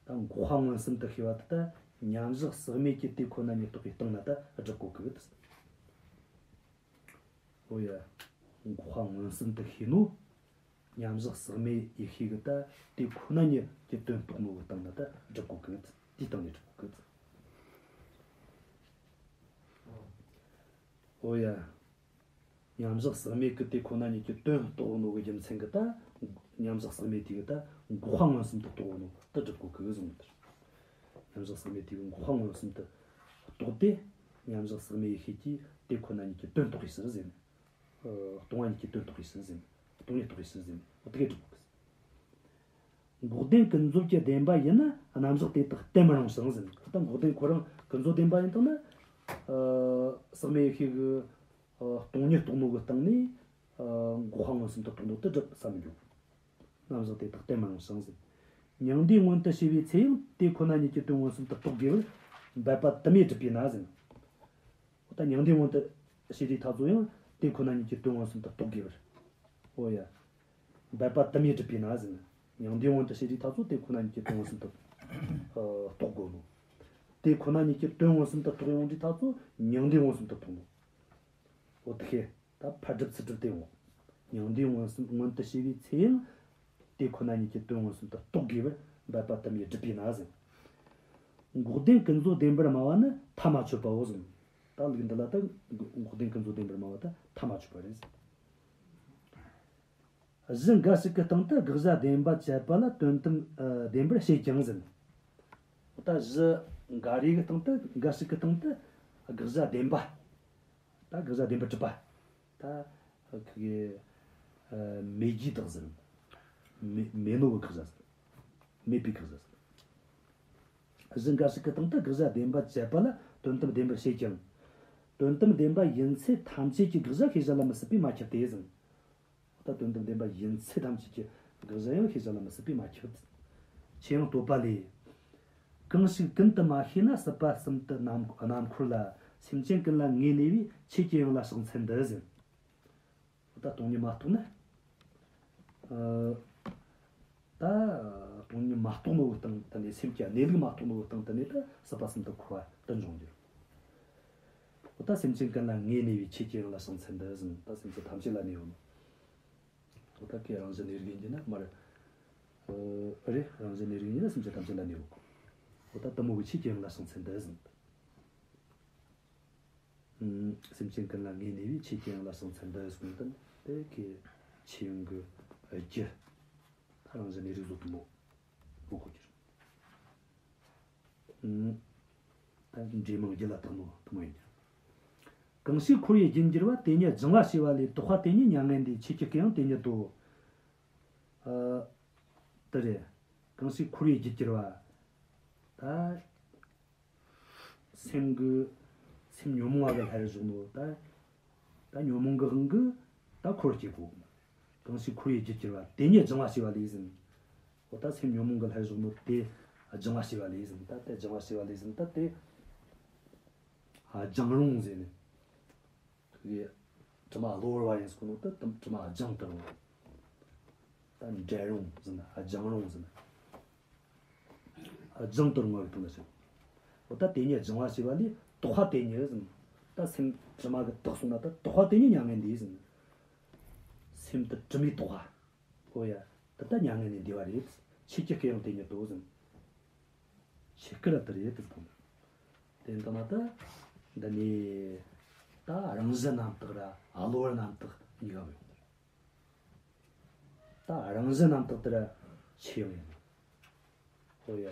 ད་འགོག་པ་མངོན་སུམ་དུ་ཤེས་པ་དེ་ད་མཉམ་བཞག་ཟག་མེད་ཀྱི་དེ་ཁོ་ན་ཉིད་རྟོགས་པའི་སྟེང་ན་ད་སྒྲུབ་གོ་གི། འོ་ཡ། འགོག་པ་མངོན་སུམ་དུ་ཤེས་ནོ། མཉམ་བཞག་ཟག་མེད་ཡེ་ཤེས་ཀྱིས་ད་དེ་ཁོ་ན་ཉིད་ཀྱི་དོན་རྟོགས་ནོ་གི་སྟེང་ན་ད་སྒྲུབ་གོ་གི། དེའི་སྟེང་ནས་སྒྲུབ་གོ་གི། འོ་ཡ། མཉམ་བཞག་ཟག་མེད་ཀྱི་དེ་ཁོ་ན་ཉིད་ཀྱི་དོན་རྟོགས་ནོ་གི་རྒྱུ་མཚན་གྱིས་ད། མཉམ་བཞག་ཟག་མེད་དེ་གིས་ད་འགོག་པ་མངོན་སུམ་དུ་རྟོགས་ནོ་དེ་སྒྲུབ་གོ་གི་གསུངས་ནོ་དེ། མཉམ་བཞག་ཟག་མེད་དེ་གིས་འགོག་པ་མངོན་སུམ་དུ་རྟོགས་ཏེ། མཉམ་བཞག་ཟག་མེད་ཡེ་ཤེས་ཀྱིས་དེ་ཁོ་ན་ཉིད་ཀྱི་དོན་རྟོགས་པའི་ཕྱིར་ཟེར། ཨ། སྟོང་པ་ཉིད་ཀྱི་དོན་རྟོགས་པའི་ཕྱིར་ཟེར། སྟོང་ཉིད་རྟོགས་པའི་ཕྱིར་ཟེར། དེ་གིས་སྒྲུབ་གོ་གི། འགོག་བདེན་ཀུན་རྫོབ་ཀྱི་བདེན་པ་ཡིན་ན་རྣམ་གཞག་དེ་དག་གཏན་མི་རུང་ཞིང་ཟེར། ད་འགོག་བདེན་ཁོ་རང་ཀུན་རྫོབ་བདེན་པ་ཡིན་དང་ན། ཨ། ཟག་མེད་ཡེ་ཤེས་ཀྱིས། ཨ། སྟོང་ཉིད་རྟོགས་ནོ་གི་སྟེང་ནས། ཨ། འགོག་པ་མངོན་སུམ་དུ་རྟོགས་ནོ་དེ་སྒྲུབ་ས་མི་འགྱུར། རྣམ་གཞག་དེ་དག་གཏན་མི་རུང་ཞིང་ཟེར། མྱང་འདས་མངོན་དུ་བྱས་པའི་ཚེ་ཡང་དེ་ཁོ་ན་ཉིད་ཀྱི་དོན་མངོན་སུམ་དུ་རྟོགས་དགོས་པར་འབད་པ་དུ་མས་གྲུབ་པས་ན་ཟེར། འོ་ད་མྱང་འདས་མངོན་དུ་བྱས་དུས་ད་གཟོད་ཡང་དེ་ཁོ་ན་ཉིད་ཀྱི་དོན་མངོན་སུམ་དུ་རྟོགས་དགོས་པར། འོ་ཡ། འབད་པ་དུ་མས་བསྒྲུབས་པས་ན་ཟེར་ན། མྱང་འདས་མངོན་དུ་བྱེད་དུས་ཐག་ཚོ་དེ་ཁོ་ན་ཉིད་ཀྱི་དོན་མངོན་སུམ་དུ་ཨ་རྟོགས་དགོས་ནོ། དེ་ཁོ་ན་ཉིད་ཀྱི་དོན་མངོན་སུམ་དུ་རྟོགས་ཡོང་དུས་ཐག་ཚོ་མྱང་འདས་མངོན་སུམ་དུ་རྟོགས་ནོ། འོ་དེ་ཤེས། ད་ཕར་སྒྲུབ་ཚུར་སྒྲུབ་སྟེ་འོང་། མྱང་འདས་མངོན་སུམ་མངོན་དུ་བྱས་པའི་ཚེ་ཡང་། དེ་ཁོ་ན་ཉིད་ཀྱི་དོན་མངོན་སུམ་དུ་རྟོགས་དགོས་པར་འབད་པ་དུ་མས་བསྒྲུབས་པས་ན་ཟེར། འགོག་བདེན་ཀུན་རྫོབ་བདེན་པར་སྨྲ་བ་ནི་མཐའ་མ་ཆོད་པའོ་ཟེར། ད་ལུགས་འདི་ལ་ད་འགོག་བདེན་ཀུན་རྫོབ་བདེན་པར་སྨྲ་བ་ད་མཐའ་མ་ཆོད་པ་རེད་ཟེར། གཞི་འགའ་ཞིག་གི་སྟེང་དུ་དགག་བྱ་བདེན་པ་བཅད་པ་ལ་དོན་དམ་ཨ་བདེན་པར་བྱེད་ཀྱང་ཟེར། ད་གཞི་འགའ་རེ་གི་སྟེང་དུ་འགའ་ཞིག་གི་སྟེང་དུ་དགག་བྱ་བདེན་པ། ད་དགག་བྱ་བདེན་པར་གྲུབ་པ། ད་ཁི་གེ་ཨ་མེད་རྒྱུའི་བདག་ཟེར། མེད་མེད་ནོ་གི་དགག་བྱ་ཟེར། མེད་པའི་དགག་བྱ་ཟེར། གཞི་འགའ་ཞིག་གི་སྟེང་དུ་དགག་བྱ་བདེན་པ་བཅད་པ་ལ་དོན་དམ་བདེན་པར་བྱེད་ཀྱང་། དོན་དམ་བདེན་པ་ཡིན་ཚད་ཐམས་ཅད་ཀྱི་དགག་བྱ་ཤེས་བྱ་ལ་མི་སྲིད་པས་མ་ཁྱབ་སྟེ་ཟེར། ད་དོན་དམ་བདེན་པ་ཡིན་ཚད་ཐམས་ཅད་ཀྱི་དགག་བྱ་ཡང་ཤེས་བྱ་ལ་མི་སྲིད་པས་མ་ཁྱབ། ཆོས་དབྱིངས་རྟོགས་པ་ལས། གང་ཞིག་ཀུན་ཏུ་མ་ཤེས་ན་སྲིད་པ་གསུམ་དུ་རྣམ་རྣམ་འཁོར་ལ། སེམས་ཅན་ཀུན་ལ་ངོས་གནས་པའི་ཆོས་ཀྱི་དབྱིངས་ལ་ཕྱག་འཚལ་འདི་ཟེར། ད་སྟོང་ཉིད་མ་རྟོགས་ན། ཨ། ད་སྟོང་ཉིད་མ་རྟོགས་ནོ་གི་སྟེང་དུ་ནས་སེམས་ཀྱི་གནས་ལུགས་མ་རྟོགས་ནོ་གི་སྟེང་དུ་ནས་ད་སྲིད་པ་གསུམ་དུ་འཁོར་བ་དུ་འབྱུང་འགྱུར། འོ་ད་སེམས་ཅན་ཀུན་ལ་ངོས་གནས་པའི་ཆོས་ཀྱི་དབྱིངས་ལ་ཕྱག་འཚལ་འདི་ཟེར། ད་སེམས་ཅན་ཐམས་ཅད་ལ་གནས་ཡོད་ནོ། འོ་ད་ཀྱེ་རང་བཞིན་གནས་རིགས་ཡིན་གྱི་ན་མར། ཨ་རེ་རང་བཞིན་གནས་རིགས་ཡིན་ན་སེམས་ཅན་ཐམས་ཅད་ལ་གནས་ཡོད་གོ། འོ་ད་དེ་མོ་གི་ཆོས་ཀྱི་དབྱིངས་ལ་ཕྱག་འཚལ་འདི་ཟེར། ཨུམ། སེམས་ཅན་ཀུན་ལ་ངོས་གནས་པའི་ཆོས་ཀྱི་དབྱིངས་ལ་ཕྱག་འཚལ་འདི་ཟེར་དོན་དེ་ཀྱི་ཆོས་དབྱིངས་ཀྱི་རྒྱུ། ད་རང་བཞིན་གནས་རིགས་བཟོ་དུ་མོ། འོ་གོ་གྱུར། ཨུམ། ད་འབྲས་མིང་རྒྱུད་ལ་བཏགས་ནོ་དུ་མོ་ཡིན་ཀྱང་། གང་ཞིག་འཁོར་བའི་རྒྱུར་གྱུར་པ། དེ་ཉིད་སྦྱང་བ་བྱས་པ་ལས། རྟོགས་པ་དེ་ཉིད་མྱ་ངན་འདས། ཆོས་ཀྱི་སྐུ་ཡང་དེ་ཉིད་དོ། ཨ། དེ་རེད། གང་ཞིག་འཁོར་བའི་རྒྱུར་གྱུར་པ། ད། སེམས་ཀྱི། སེམས་ཉོན་མོངས་པ་གི་ལྷར་བཞག་ནོ་ད། ད་ཉོན་མོངས་ཀྱི་དབང་གིས་ད་འཁོར་བར་སྐྱེ་གོ། གང་ཞིག་འཁོར་བའི་རྒྱུར་གྱུར་པ། དེ་ཉིད་སྦྱང་བ་བྱས་པ་ལས་ཟེར། འོ་ད་སེམས་ཉོན་མོངས་ཀྱི་ལྷར་བཞག་ནོ་དེ་སྦྱང་བ་བྱས་པ་ལས་ཟེར། ད་དེ་སྦྱང་བ་བྱས་པ་ལས་ཟེར། ད་དེ་སྦྱང་རུང་ཟེར་ནས། དེ་གི་དྲི་མ་གློ་བུར་བ་ཡིན་ཟེར་གོ་ནོ་ད་དྲི་མ་སྦྱངས་ཏེ་རུང་། ད་འབྲལ་རུང་ཟེར་ན་སྦྱང་རུང་ཟེར་ན། སྦྱངས་ཏེ་རུང་བ་གི་དོན་ལ་ཟེར། འོ་ད་དེ་ཉིད་སྦྱང་བ་བྱས་པ་ལས་རྟོགས་པ་དེ་ཉིད་ཟེར་ན། ད་སེམས་དྲི་མ་གིས་དག་སོང་ན་ད་རྟོགས་པ་དེ་ཉིད་མྱ་ངན་འདས་ཟེར་ན། སེམས་དེ་དྲི་མས་དག་པ། འོ་ཡ། དེ་ད་མྱ་ངན་ལས་འདས་པ་རེད། ཆོས་ཀྱི་སྐུ་ཡང་དེ་ཉིད་དོ་ཟེར། ཆོས་སྐུ་ར་དེ་རེད་དེ་དང་། དེ་ལྟ་ན་ད། འདི་ནི། ད་རང་བཞིན་རྣམ་དག་ར་གློ་བུར་རྣམ་དག་གཉིས་ཀ་ཡོད། ད་རང་བཞིན་རྣམ་དག་དེ་ར་ཆོས་དབྱིངས་ཡིན། ཨོ་ཡ།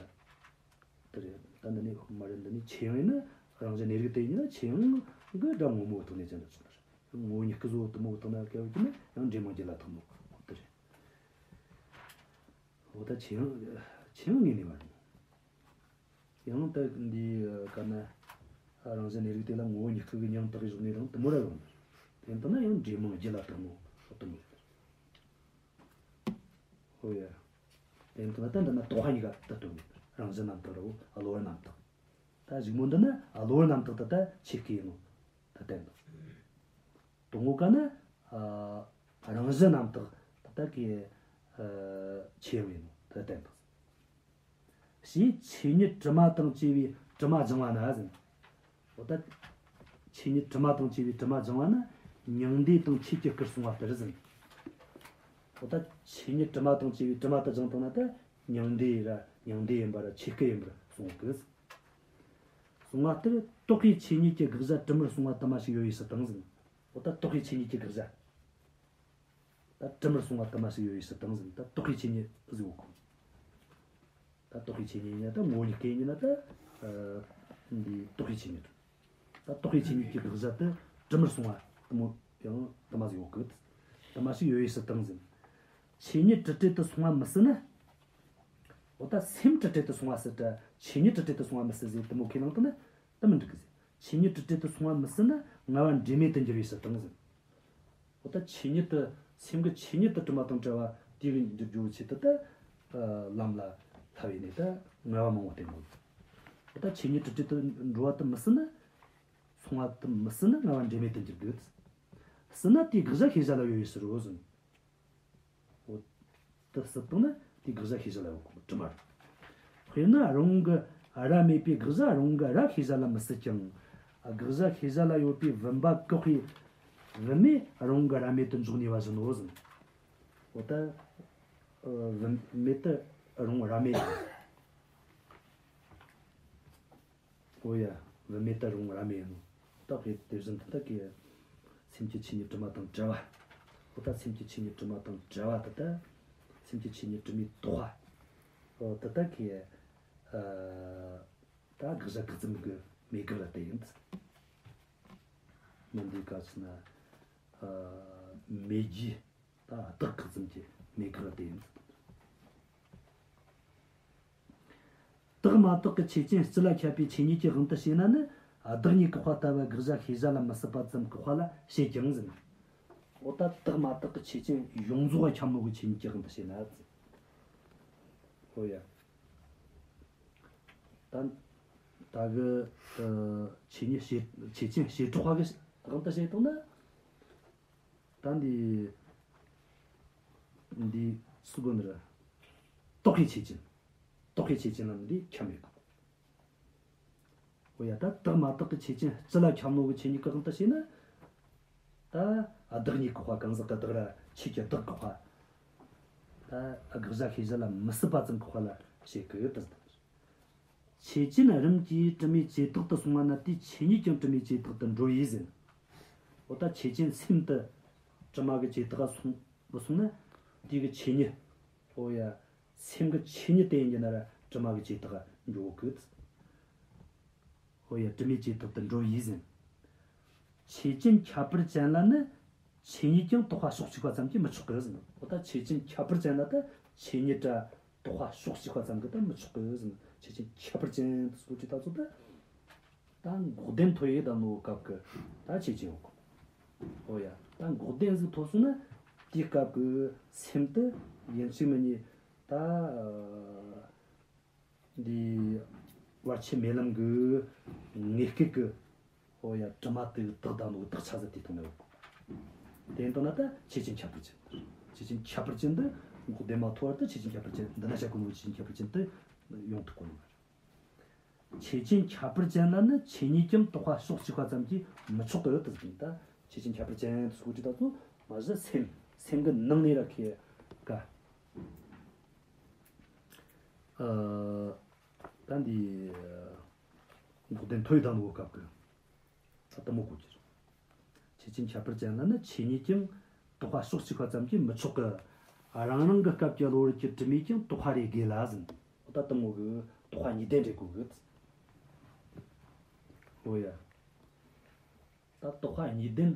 དེ་རེད། ད་འདི་ནི་མ་རེད། འདི་ནི་ཆོས་དབྱིངས་ཡིན་ན་རང་བཞིན་གནས་རིགས་དེ་ཡིན་ན་ཆོས་དབྱིངས་གི་སྒྲ་ངོ་མ་བོ་དང་ནས་ཅན་དུ་སོང་ནི་རེད། ངོ་བོ་ཉིད་སྐུ་གཟུགས་དེ་མོ་བོ་དང་ན་སྐད་བོ་གྱུར་ན་ཡང་འབྲས་མིང་རྒྱུད་ལ་བཏགས་ནོ་དེ་རེད། འོ་ད་ཆོས་དབྱིངས། ཆོས་དབྱིངས་ངེས་ནས་མ་རེད། ཡང་ད་འདི་ག་ན། རང་བཞིན་གནས་རིགས་དེ་ལ་ངོ་བོ་ཉིད་སྐུ་གི་མྱིང་བཏགས་ཀྱི་བཞག་ནས་རང་དེ་མོ་ར་ཡོང་། དེ་ལྟ་ན་ཡང་འབྲས་མིང་རྒྱུད་ལ་བཏགས་ནོ་དེ་མོ་རེད། ཨོ་ཡ། དེ་ལྟ་ན་ད་འདི་ན་རྟོགས་པ་གཉིས་ཀ་ད་སྟོན་ནས་རང་བཞིན་རྣམ་དག་ར་བོ་གློ་བུར་རྣམ་དག་ད་གཞུག་མོ་འདི་ན་གློ་བུར་རྣམ་དག་ད་ད་ཆོས་སྐུ་ཡིན་ནོ་ད་བསྟན་ནོ། དང་པོ་ག་ན། ཨ། རང་བཞིན་རྣམ་དག་ད་ལྟ་གི། ཨ། ཆོས་དབྱིངས་ཡིན་ནོ་ད་བསྟན་དང་། ཞེས་ཆོས་ཉིད་དྲི་མ་དང་བཅས་པའི་དྲི་མ་སྦྱང་བ་ན་ཟེར། འོ་ད། ཆོས་ཉིད་དྲི་མ་དང་བཅས་པའི་དྲི་མ་སྦྱང་བ་ན་མྱང་འདས་དང་ཆོས་ཀྱི་སྐུར་སོང་བ་ལྟར་ཟེར། འོ་ད་ཆོས་ཉིད་དྲི་མ་དང་བཅས་པའི་དྲི་མ་དེ་སྦྱངས་བཏང་ན་ད་མྱང་འདས་ར་མྱང་འདས་ཡིན་པ་ར་ཆོས་སྐུ་ཡིན་པར་སོང་གི། གསུངས་པ་ལྟར་རྟོག་གེའི་ཆོས་ཉིད་ཀྱི་དགག་བྱ་དྲི་མར་སོང་བ་དུ་མ་ཞིག་ཡོད་པའི་ཕྱིར་དང་ཟེར། འོ་ད་རྟོག་གེའི་ཆོས་ཉིད་ཀྱི་དགག་བྱ། ད་དྲི་མར་སོང་བ་དུ་མ་ཞིག་ཡོད་པའི་ཕྱིར་དང་ཟེར། ད་རྟོག་གེའི་ཆོས་ཉིད་ཟེར་གོ། ད་རྟོག་གེའི་ཆོས་ཉིད་ཡིན་ན་ད་ངོ་བོ་ཉིད་སྐུ་ཡིན་ན་ད། ཨ། འདི་རྟོག་གེའི་ཆོས་ཉིད། ད་རྟོག་གེའི་ཆོས་ཉིད་ཀྱི་དགག་བྱ་དེ་དྲི་མར་སོང་བ་དུ་མ་ཡང་དུ་མ་ཞིག་ཡོད་གི། དུ་མ་ཞིག་ཡོད་པའི་ཕྱིར་དང་ཟེར། ཆོས་ཉིད་དྲི་བྲལ་དུ་སོང་བ་མི་སྲིད་ན། འོ་ད་སེམས་དྲི་བྲལ་དུ་སོང་བ་སྲིད་དྲ་ཆོས་ཉིད་དྲི་བྲལ་དུ་སོང་བ་མི་སྲིད་ཟེར་དུ་མོ་ཁས་བླངས་བཏང་ན་དེ་མི་འགྲིག་གི་ཟེར། ཆོས་ཉིད་དྲི་བྲལ་དུ་སོང་བ་མི་སྲིད་ན་ངལ་བ་འབྲས་མེད་དུ་འགྱུར་བའི་ཕྱིར་དང་ཟེར། འོ་ད་ཆོས་ཉིད་དུ་སེམས་ཀྱི་ཆོས་ཉིད་དུ་དྲི་མ་དང་བྲལ་བ་དེ་གི་འགྱུར་རྒྱུའི་ཆེད་དུ་ད་ལམ་ལ་བསླབ་ཡིན་ནས་ད་ངལ་བ་མང་བོ་བསྟེན་དགོས། འོ་ད་ཆོས་ཉིད་དྲི་བྲལ་དུ་འགྲོ་བ་དེ་མི་སྲིད་ན། སོང་བ་དེ་མི་སྲིད་ན་ངལ་བ་འབྲས་མེད་དུ་འགྱུར་དགོས། སྲིད་ན་དེའི་དགག་བྱ་ཤེས་བྱ་ལ་ཡོད་པའི་ཕྱིར་རོ་ཟེར། འོ། དུ་སྲིད་བཏང་ན་དེ་དགག་བྱ་ཤེས་བྱ་ལ་ཡོད་གོ་དྲི་མ་རེད། དཔེར་ན་རང་གི་ར་མེད་པའི་དགག་བྱ་རང་གི་ར་ཤེས་བྱ་ལ་མི་སྲིད་ཀྱང་། དགག་བྱ་ཤེས་བྱ་ལ་ཡོད་པའི་བུམ་པ་བཀག་པའི་བུད་མེད་རང་གི་ར་མེད་དུ་འཇོག་ནུས་པ་བཞིན་ནོ་ཟེར། འོ་ད། ཨ། བུད་མེད་དུ་རང་ར་མེད་ཡིན། འོ་ཡ། བུད་མེད་དུ་རང་ར་མེད་ཡིན་ནོ། ད་དཔེ་དེ་བཞིན་དུ་ད་གི། སེམས་ཀྱི་ཆོས་ཉིད་དྲི་མ་དང་བྲལ་བ། འོ་ད་སེམས་ཀྱི་ཆོས་ཉིད་དྲི་མ་དང་བྲལ་བ་དེ་ད། སེམས་ཀྱི་ཆོས་ཉིད་དྲི་མའི་རྟོག་པ། འོ་དེ་ད་གི། ཨ། ད་དགག་བྱ་བཀག་ཙམ་གྱི་མེད་དགག་ལ་བལྟས་ཡིན། མི་འདིའི་སྐབས་སུ་ན། ཨ། མེད་རྒྱུ། ད་བདག་བཀག་ཙམ་གྱི་མེད་དགག་ལ་བལྟས་ཡིན། དག་མ་དག་གི་ཆོས་ཅན་སྤྱི་ལ་ཁྱབ་པའི་ཆོས་ཉིད་ཀྱི་དབང་དུ་བྱས་ན་ནི། བདག་ཉིད་བཀག་པ་ལྟ་བུ་དགག་བྱ་ཤེས་བྱ་ལ་མི་སྲིད་པ་ཙམ་བཀག་པ་ལ་བྱེད་ཀྱང་ཟེར། འོ་ད་དག་མ་དག་གི་ཆོས་ཅན་ཡོངས་རྫོགས་པ་ཁྱབ་ནོ་གི་ཆོས་ཉིད་ཀྱི་དབང་དུ་བྱས་ན་ཟེར། འོ་ཡ། ད་ད་གི། ཨ། ཆོས་ཉིད་བྱེ་ཆོས་ཅན་བྱེ་བྲག་པ་གི་དབང་དུ་བྱས་བཏང་ན། ད་འདི། འདི་སུ་དགོས་ནི་རེད། རྟོག་གེའི་ཆོས་ཅན། རྟོག་གེའི་ཆོས་ཅན་ལ་འདི་ཁྱབ་མེད་གི། འོ་ཡ། ད་དག་མ་དག་གི་ཆོས་ཅན་སྤྱི་ལ་ཁྱབ་ནོ་གི་ཆོས་ཉིད་ཀྱི་དབང་དུ་བྱས་ན། ད་བདག་ཉིད་བཀག་པ་གང་ཟག་གི་བདག་ར་ཆོས་ཀྱི་བདག་བཀག་པ། ད་དགག་བྱ་ཤེས་བྱ་ལ་མི་སྲིད་པ་ཙམ་བཀག་པ་ལ་བྱེད་གི་དེ། ཆོས་ཅན་རིམ་གྱིས་དྲི་མའི་བྱེ་བྲག་ཏུ་སོང་བ་ན་དེའི་ཆོས་ཉིད་ཀྱང་དྲི་མའི་བྱེ་བྲག་ཏུ་འགྲོ་བས་ཟེར། འོ་ད་ཆོས་ཅན་སེམས་དེ་དྲི་མ་གི་བྱེ་བྲག་སོང་སོང་ན། དེ་གི་ཆོས་ཉིད། འོ་ཡ། སེམས་ཀྱི་ཆོས་ཉིད་དེ་ཡིན་གྱི་ན་ར་དྲི་མ་གི་བྱེ་བྲག་འགྲོ་གི། འོ་ཡ། དྲི་མའི་བྱེ་བྲག་ཏུ་འགྲོ་བས་ཟེར། ཆོས་ཅན་ཁྱད་པར་ཅན་ལ་ནི། ཆོས་ཉིད་ཀྱང་རྟོག་པ་ཕྱོགས་གཅིག་པ་ཙམ་གྱིས་མི་ཆོག་གི་ཟེར། འོ་ད་ཆོས་ཅན་ཁྱད་པར་ཅན་ལ་ད་ཆོས་ཉིད་ར་རྟོག་པ་ཕྱོགས་གཅིག་པ་ཙམ་གྱིས་ད་མི་ཆོག་གི་ཟེར། ཆོས་ཅན་ཁྱད་པར་ཅན་དུ་སོ་ཅི་ད་ཚོ་ད། ད་འགོག་བདེན་ཐོབ་ཡས་ད་ནོ་སྐབས་ཀྱི་ད་ཆོས་ཅན་ཡོད་གོ། འོ་ཡ། ད་འགོག་བདེན་ཟིག་ཐོབ་སོང་ན། དེའི་སྐབས་ཀྱི་སེམས་དེ་ཡིན་གཅིག་མིན་གཉིས་ད། འདི་བར་ཆད་མེད་ལམ་གྱི་ངེས་སྐལ་གྱི། འོ་ཡ། དྲི་མ་དེ་དག་ད་ནོ་དག་ཆ་ཟིག་དེ་ཐོག་ནས་ཡོད་གོ། དེ་ཡིན་དང་ན་ད་ཆོས་ཅན་ཁྱད་པར་ཅན། ཆོས་ཅན་ཁྱད་པར་ཅན་འདི་འགོག་བདེན་མ་ཐོབ་བར་དུ་ཆོས་ཅན་ཁྱད་པར་ཅན་འདི་ན་བཤད་གོ་ནོ་ཆོས་ཅན་ཁྱད་པར་ཅན་དེ་ཡོང་ཐུབ་གོ་ནི་མ་རེད། ཆོས་ཅན་ཁྱད་པར་ཅན་ལ་ནི་ཆོས་ཉིད་ཀྱང་རྟོག་པ་ཕྱོགས་གཅིག་པ་ཙམ་གྱིས་མི་ཆོག་གི་ཡོད་དུ་ཟེར། ད་ཆོས་ཅན་ཁྱད་པར་ཅན་དུ་སོ་ཅི་ད་ཚོ་མ་གཞི་སེམས་སེམས་ཀྱི་ནང་ནས་ར་ཁེ་ག་ཨ། ད་འདི་འགོག་བདེན་ཐོབ་ཡས་ད་ནོ་སྐབས་ཀྱི། ད་དེ་མོ་གོ་རྒྱུ་རེད། ཆོས་ཅན་ཁྱད་པར་ཅན་ལ་ནི་ཆོས་ཉིད་ཀྱང་རྟོག་པ་ཕྱོགས་གཅིག་པ་ཙམ་གྱིས་མི་ཆོག་གི། རང་རང་གི་སྐབས་ཀྱི་གློ་བུར་གྱི་དྲི་མས་ཀྱང་རྟོག་པ་རེ་དགོས་ལ་ཟེར། འོ་ད་དེ་མོ་གི་རྟོག་པ་གཉིས་ལྡན་རེ་དགོས་གི། འོ་ཡ། ད་རྟོག་པ་གཉིས་ལྡན་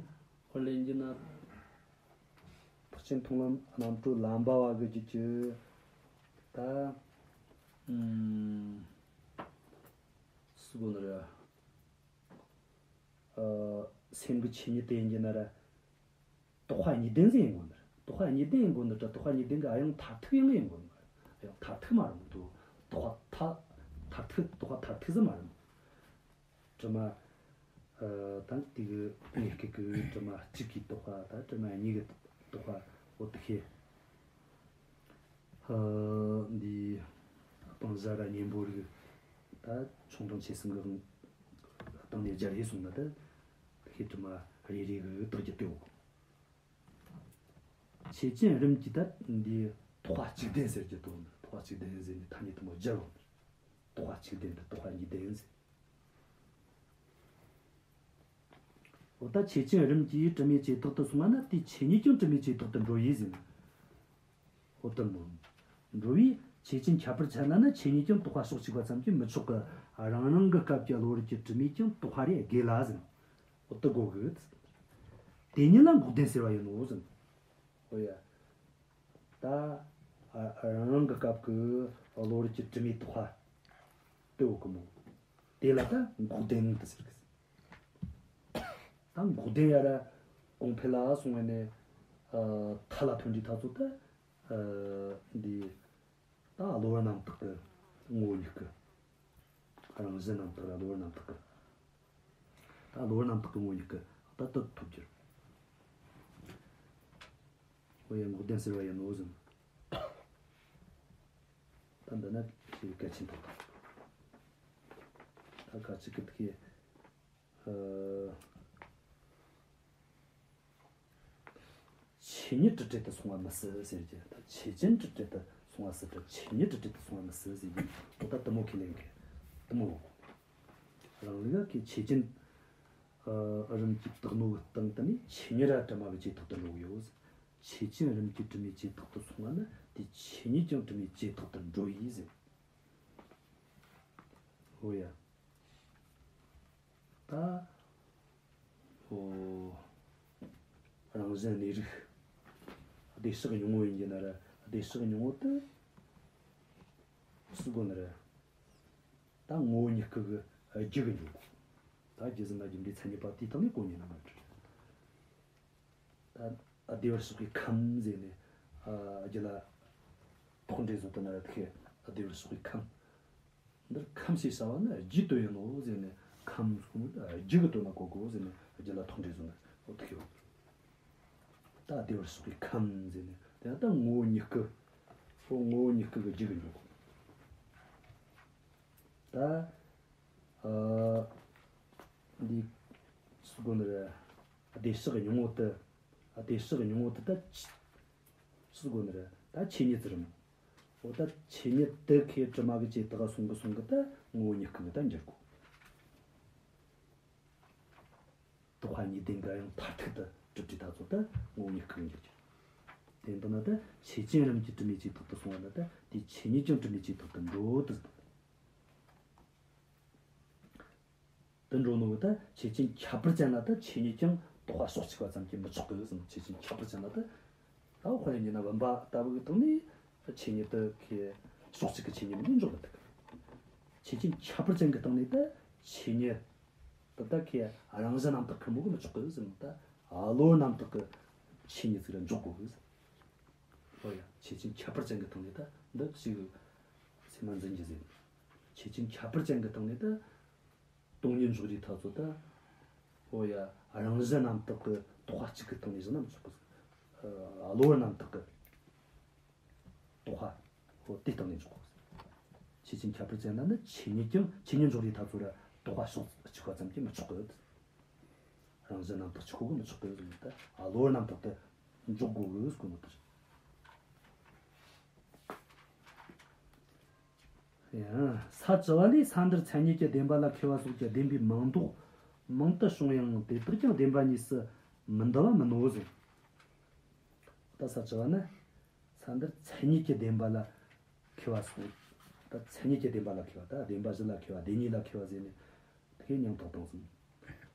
ཧོར་ལེན་གྱི་ན། ཐེག་ཆེན་མཐོང་ལམ་རྣམ་གྲོལ་ལམ་པ་བ་གི་རྒྱུད་ཀྱི། ད་ཨུམ། སུ་གོ་ནི་རེད། ཨ། སེམས་ཀྱི་ཆོས་ཉིད་དེ་ཡིན་གྱི་ན་ར། རྟོག་པ་གཉིས་ལྡན་ཟིག་ཡིན་དགོས་ནི་རེད། རྟོག་པ་གཉིས་ལྡན་ཡིན་དགོས་ནི་རེད། རྟོག་པ་གཉིས་ལྡན་གྱི་ཨ་ཡང་མཐར་ཐུག་ཡང་ཡིན་དགོས་ནི་རེད། ཨ་ཡང་མཐར་ཐུག་མ་རེད་མི་འདུག་རྟོག་པ་མཐར་མཐར་ཐུག་རྟོག་པ་མཐར་ཐུག་ཟིག་མ་རེད་མི་འདུག་དྲི་མ། ཨ། ད་དེ་གི་ངེས་སྐལ་གྱི་དྲི་མ་གཅིག་གིས་རྟོགས་པ། ད་དྲི་མ་གཉིས་ཀྱིས་རྟོགས་པ། འོ་དེ་ཤེས། ཨ། འདི་སྤང་བྱ་ར་གཉེན་པོ་རིགས། ད་ཆུང་འབྲིང་ཆེ་གསུམ་གྱི་སྟེང་ནས་སྦྱར་ཡས་སོང་ན། ད་དེ་ཤེས་དྲི་མ་རེ་རེ་གི་རྟགས་ཀྱི་སྟེའུ། ཆོས་ཅན་རིམ་གྱིས་ད་འདི་རྟོག་པ་གཅིག་ལྡན་ཟེར་གྱི་དོན། རྟོག་པ་གཅིག་ལྡན་ཟེར་ནས་ཐ་སྙད་དེ་མོ་སྦྱར་བ། རྟོག་པ་གཅིག་ལྡན་དང་རྟོག་པ་གཉིས་ལྡན་ཟེར། འོ་ད་ཆོས་ཅན་རིམ་གྱིས་དྲི་མའི་བྱེ་བྲག་ཏུ་སོང་བ་ན། དེའི་ཆོས་ཉིད་ཀྱང་དྲི་མའི་བྱེ་བྲག་ཏུ་འགྲོ་བས་ཟེར། འོ་ད་མོ། འགྲོ་བས་ཆོས་ཅན་ཁྱད་པར་ཅན་ལ་ནི་ཆོས་ཉིད་ཀྱང་རྟོག་པ་ཕྱོགས་གཅིག་པ་ཙམ་གྱིས་མི་ཆོག་གི། རང་རང་གི་སྐབས་ཀྱི་གློ་བུར་གྱི་དྲི་མས་ཀྱང་རྟོགས་པ་རེ་དགོས་ལ་ཟེར། འོ་ད་དགོས་གི། དེ་ཉིད་ལ་འགོག་བདེན་ཟེར་བ་ཡིན་ནོ་ཟེར། འོ་ཡ། ད་རང་རང་གི་སྐབས་ཀྱི་གློ་བུར་གྱི་དྲི་མས་རྟོགས་པ་དེ་འོ་གི་མོ། དེ་ལ་ད་འགོག་བདེན་དུ་ཟེར་གི། ད་འགོག་བདེན་ཡ་ར་གོང་འཕེལ་ལ་སོང་བས་ནས། ཨ། མཐའ་ལ་ཐོན་དུས་ད་ཚོ་ད། ཨ། འདི་ད་གློ་བུར་རྣམ་དག་གི་ངོ་བོ་ཉིད་ཀྱི། རང་བཞིན་རྣམ་དག་ར་གློ་བུར་རྣམ་དག་གི། ད་གློ་བུར་རྣམ་དག་གི་ངོ་བོ་ཉིད་ཀྱི་ད་དུ་ཐོབ་རྒྱུར། འོ་ཡ། འགོག་བདེན་ཟེར་བ་ཡིན་ནོ་ཟེར། ད་འདི་ན་ཞེས་གལ་ཆེན་ཐོག་ད་ག་ཅི་གི་ཐུག་ཡེ། ཨ། ཆོས་ཉིད་དྲི་བྲལ་དུ་སོང་བ་མི་སྲིད་ཟེར་གྱི། ད་ཆོས་ཅན་དྲི་བྲལ་དུ་སོང་བ་སྲིད་དྲ་ཆོས་ཉིད་དྲི་བྲལ་དུ་སོང་བ་མི་སྲིད་ཟེར་གྱི། འོ་ད་དེ་མོ་ཁས་ལེན་གི། དེ་མོ། རང་ལུགས་ཀྱི་ཆོས་ཅན། ཨ། རིམ་གྱིས་བཏགས་ནོ་གི་སྟེང་དུ་ནི་ཆོས་ཉིད་ར་དྲི་མ་གི་ཇེ་ཐག་ཏུ་འགྲོ་གི་ཡོད། ཆོས་ཅན་རིམ་གྱིས་དྲི་མའི་ཇེ་ཐག་ཏུ་སོང་བ་ན་དེ་ཆོས་ཉིད་ཀྱང་དྲི་མའི་ཇེ་ཐག་ཏུ་འགྲོ་ཡི་ཟེར། འོ་ཡ། ད། ཨོ། རང་བཞིན་གནས་རིགས། བདེ་གཤེགས་སྙིང་པོ་ཡིན་གྱི་ན་ར། བདེ་གཤེགས་སྙིང་པོ་དེ་སུ་དགོས་ན་ར། ད་ངོ་བོ་ཉིད་སྐུ་གི་རྒྱུ་གི་འཇོག་དགོས། ད་རྒྱུ་ཟིན་ན་རྒྱུ་འབྲས་མཚན་ཉིད་པ་དེའི་སྟེང་ནས་གོ་ཉན་ན་མ་གྲུབ། ད་བདེ་བར་གཤེགས་པའི་ཁམས་ཟེར་ནས། ཨ། རྒྱུད་ལ་ཐོགས་འགྲེལ་བཟོ་དོན་ན་ར་དེ། བདེ་བར་གཤེགས་པའི་ཁམས། འདིར་ཁམས་ཞེས་བྱ་བ་ནི་རྒྱུའི་དོན་ཡིན་ནོ་ཟེར་ནས། ཁམས་ཟེར་ནི་རྒྱུ་གི་དོན་ལ་གོ་དགོས་ཟེར་ནས་རྒྱུད་ལ་ཐོགས་འགྲེལ་བཟོ་ནས་འོ་ཐུག་ཡོད། ད་བདེ་བར་གཤེགས་པའི་ཁམས་ཟེར་ནས། དེ་ད་ངོ་བོ་ཉིད་སྐུ། འོ་ངོ་བོ་ཉིད་སྐུ་གི་རྒྱུ་གི་འཇོག་དགོས། ད། ཨ། འདི་སུ་དགོས་ནི་རེད། བདེ་གཤེགས་སྙིང་པོ་དེ། བདེ་གཤེགས་སྙིང་པོ་དེ་ད་ཆི། སུ་དགོས་ནི་རེད། ད་ཆོས་ཉིད་ཟེར་མོ། འོ་ད་ཆོས་ཉིད་དེ་ཁའི་དྲི་མ་གི་ཇེ་ཐག་སོང་གི་སོང་གི་ད་ངོ་བོ་ཉིད་སྐུ་གི་ད་འགྱུར་དགོས། རྟོག་པ་གཉིས་ལྡན་འགའ་ཡང་མཐར་ཐུག་ཏུ་གྲུབ་དུས་ད་ཚོ་ད་ངོ་བོ་ཉིད་སྐུ་གི་འགྱུར་གྱི། དེ་ལྟ་ན་ད་ཆོས་ཅན་རིམ་གྱིས་དྲི་མའི་ཇེ་ཐག་ཏུ་སོང་བ་ན་ད་དེ་ཆོས་ཉིད་ཀྱང་དྲི་མའི་ཇེ་ཐག་ཏུ་འགྲོ་དུ། དུ་འགྲོ་ནོ་ད་ཆོས་ཅན་ཁྱད་པར་ཅན་ལ་ད་ཆོས་ཉིད་ཀྱང་རྟོག་པ་ཕྱོགས་གཅིག་པ་ཙམ་གྱིས་མི་ཆོག་གི་ཟེར། ཆོས་ཅན་ཁྱད་པར་ཅན་ལ་ད། ད་དཔེར་ན་བུམ་པ་ལྟ་བུ་གི་སྟེང་ནས་ཆོས་ཉིད་དེ་ཁའི་ཕྱོགས་གཅིག་གི་ཆོས་ཉིད་མིན་འཇོག་གི་འདུག་ཆོས་ཅན་ཁྱད་པར་ཅན་གྱི་སྟེང་ནས་ད་ཆོས་ཉིད་དེ་ད་ཁའི་རང་བཞིན་རྣམ་དག་གི་མོ་གི་མི་ཆོག་གི་ཟེར། ད་གློ་བུར་རྣམ་དག་གི་ཆོས་ཉིད་ཟིག་ལ་འཇོག་དགོས་གི་ཟེར། ཨོ་ཡ། ཆོས་ཅན་ཁྱད་པར་ཅན་གྱི་སྟེང་ནས་ད་འདི་ཞིག་སེམས་མ་འཛིན་གྱི་ཟེར། ཆོས་ཅན་ཁྱད་པར་ཅན་གྱི་སྟེང་ནས་ད། སྟོང་ཉིད་འཇོག་རྒྱུའི་ཐབས་ཚུལ་ད། ཨོ་ཡ། རང་བཞིན་རྣམ་དག་གི་རྟོག་པ་གཅིག་གི་སྟེང་ནས་བཞག་ན་མི་ཆོག་གི། ཨ། གློ་བུར་རྣམ་དག་གི་རྟོག་པ། ཨོ་དེའི་སྟེང་ནས་འཇོག་གི། ཆོས་ཅན་ཁྱད་པར་ཅན་ལ་ནི་ཆོས་ཉིད་ཀྱང་ཆོས་ཉིད་འཇོག་རྒྱུའི་ཐབས་ཚུལ་ར་རྟོག་པ་ཕྱོགས་གཅིག་པ་ཙམ་གྱིས་མི་ཆོག་གི། རང་བཞིན་རྣམ་དག་གཅིག་པོ་གིས་མི་ཆོག་གི་ཟེར་ནས་ད་གློ་བུར་རྣམ་དག་དེ་འཇོག་དགོས་གི་ཟེར་གོ་ནོ་དེ་རེད། ཡང་ས་བཅུ་བ་ལས་ས་འདིར་མཚན་ཉིད་ཀྱི་བདེན་པ་ལ་མཁས་པ་སོགས་ཀྱི་བདེན་པའི་མིང་འདོགས་མང་དུ་བྱུང་ཡང་དེ་དག་ཀྱང་བདེན་པ་གཉིས་སུ་མི་འདུ་བ་མིན་ནོ་ཟེར། ད་ས་བཅུ་བ་ན་ས་འདིར་མཚན་ཉིད་ཀྱི་བདེན་པ་ལ་མཁས་པ་སོགས། ད་མཚན་ཉིད་ཀྱི་བདེན་པ་ལ་མཁས་པ། ད་བདེན་པ་བཞི་ལ་མཁས་པ། བདེན་གཉིས་ལ་མཁས་པ་ཟེར་ནས་དེ་སྙིང་ཐག་བཏང་སོང་།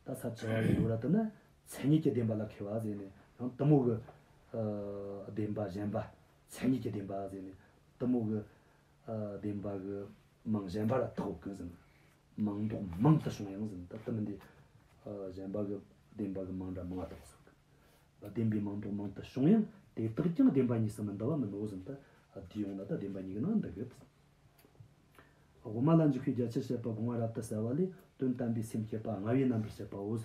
ད་ས་བཅུ་བ་ཡི་ལོ་ར་དུ་ན་མཚན་ཉིད་ཀྱི་བདེན་པ་ལ་མཁས་པ་ཟེར་ནས་ཡང་དེ་མོ་གི། ཨ། བདེན་པ་གཞན་པ། མཚན་ཉིད་ཀྱི་བདེན་པ་ཟེར་ནས་དེ་མོ་གི། ཨ། བདེན་པ་གི་མིང་གཞན་པ་ར་བཏགས་གི་ཟེར། མིང་འདོགས་མང་དུ་བྱུང་ཡང་ཟེར། ད་དེ་མིན་དེ། ཨ། གཞན་པ་གི་བདེན་པ་གི་མིང་འདྲ་མང་བ་བཏགས་ཟེར། བདེན་པའི་མིང་འདོགས་མང་དུ་བྱུང་ཡང་དེ་དག་ཀྱང་བདེན་པ་གཉིས་སུ་མི་འདུ་བ་མིན་ནོ་ཟེར། ད་འདི་ཡོང་ན་ད་བདེན་པ་གཉིས་ཀྱི་ནང་འདུ་གི། དབུ་མ་ལ་འཇུག་པའི་རྒྱ་ཆེར་བཤད་པ་དགོངས་པ་རབ་ཏུ་གསལ་བ་ལས་དོན་དམ་པའི་སེམས་བསྐྱེད་པ་ལྔ་བའི་རྣམ་པར་བཤད་པའོ།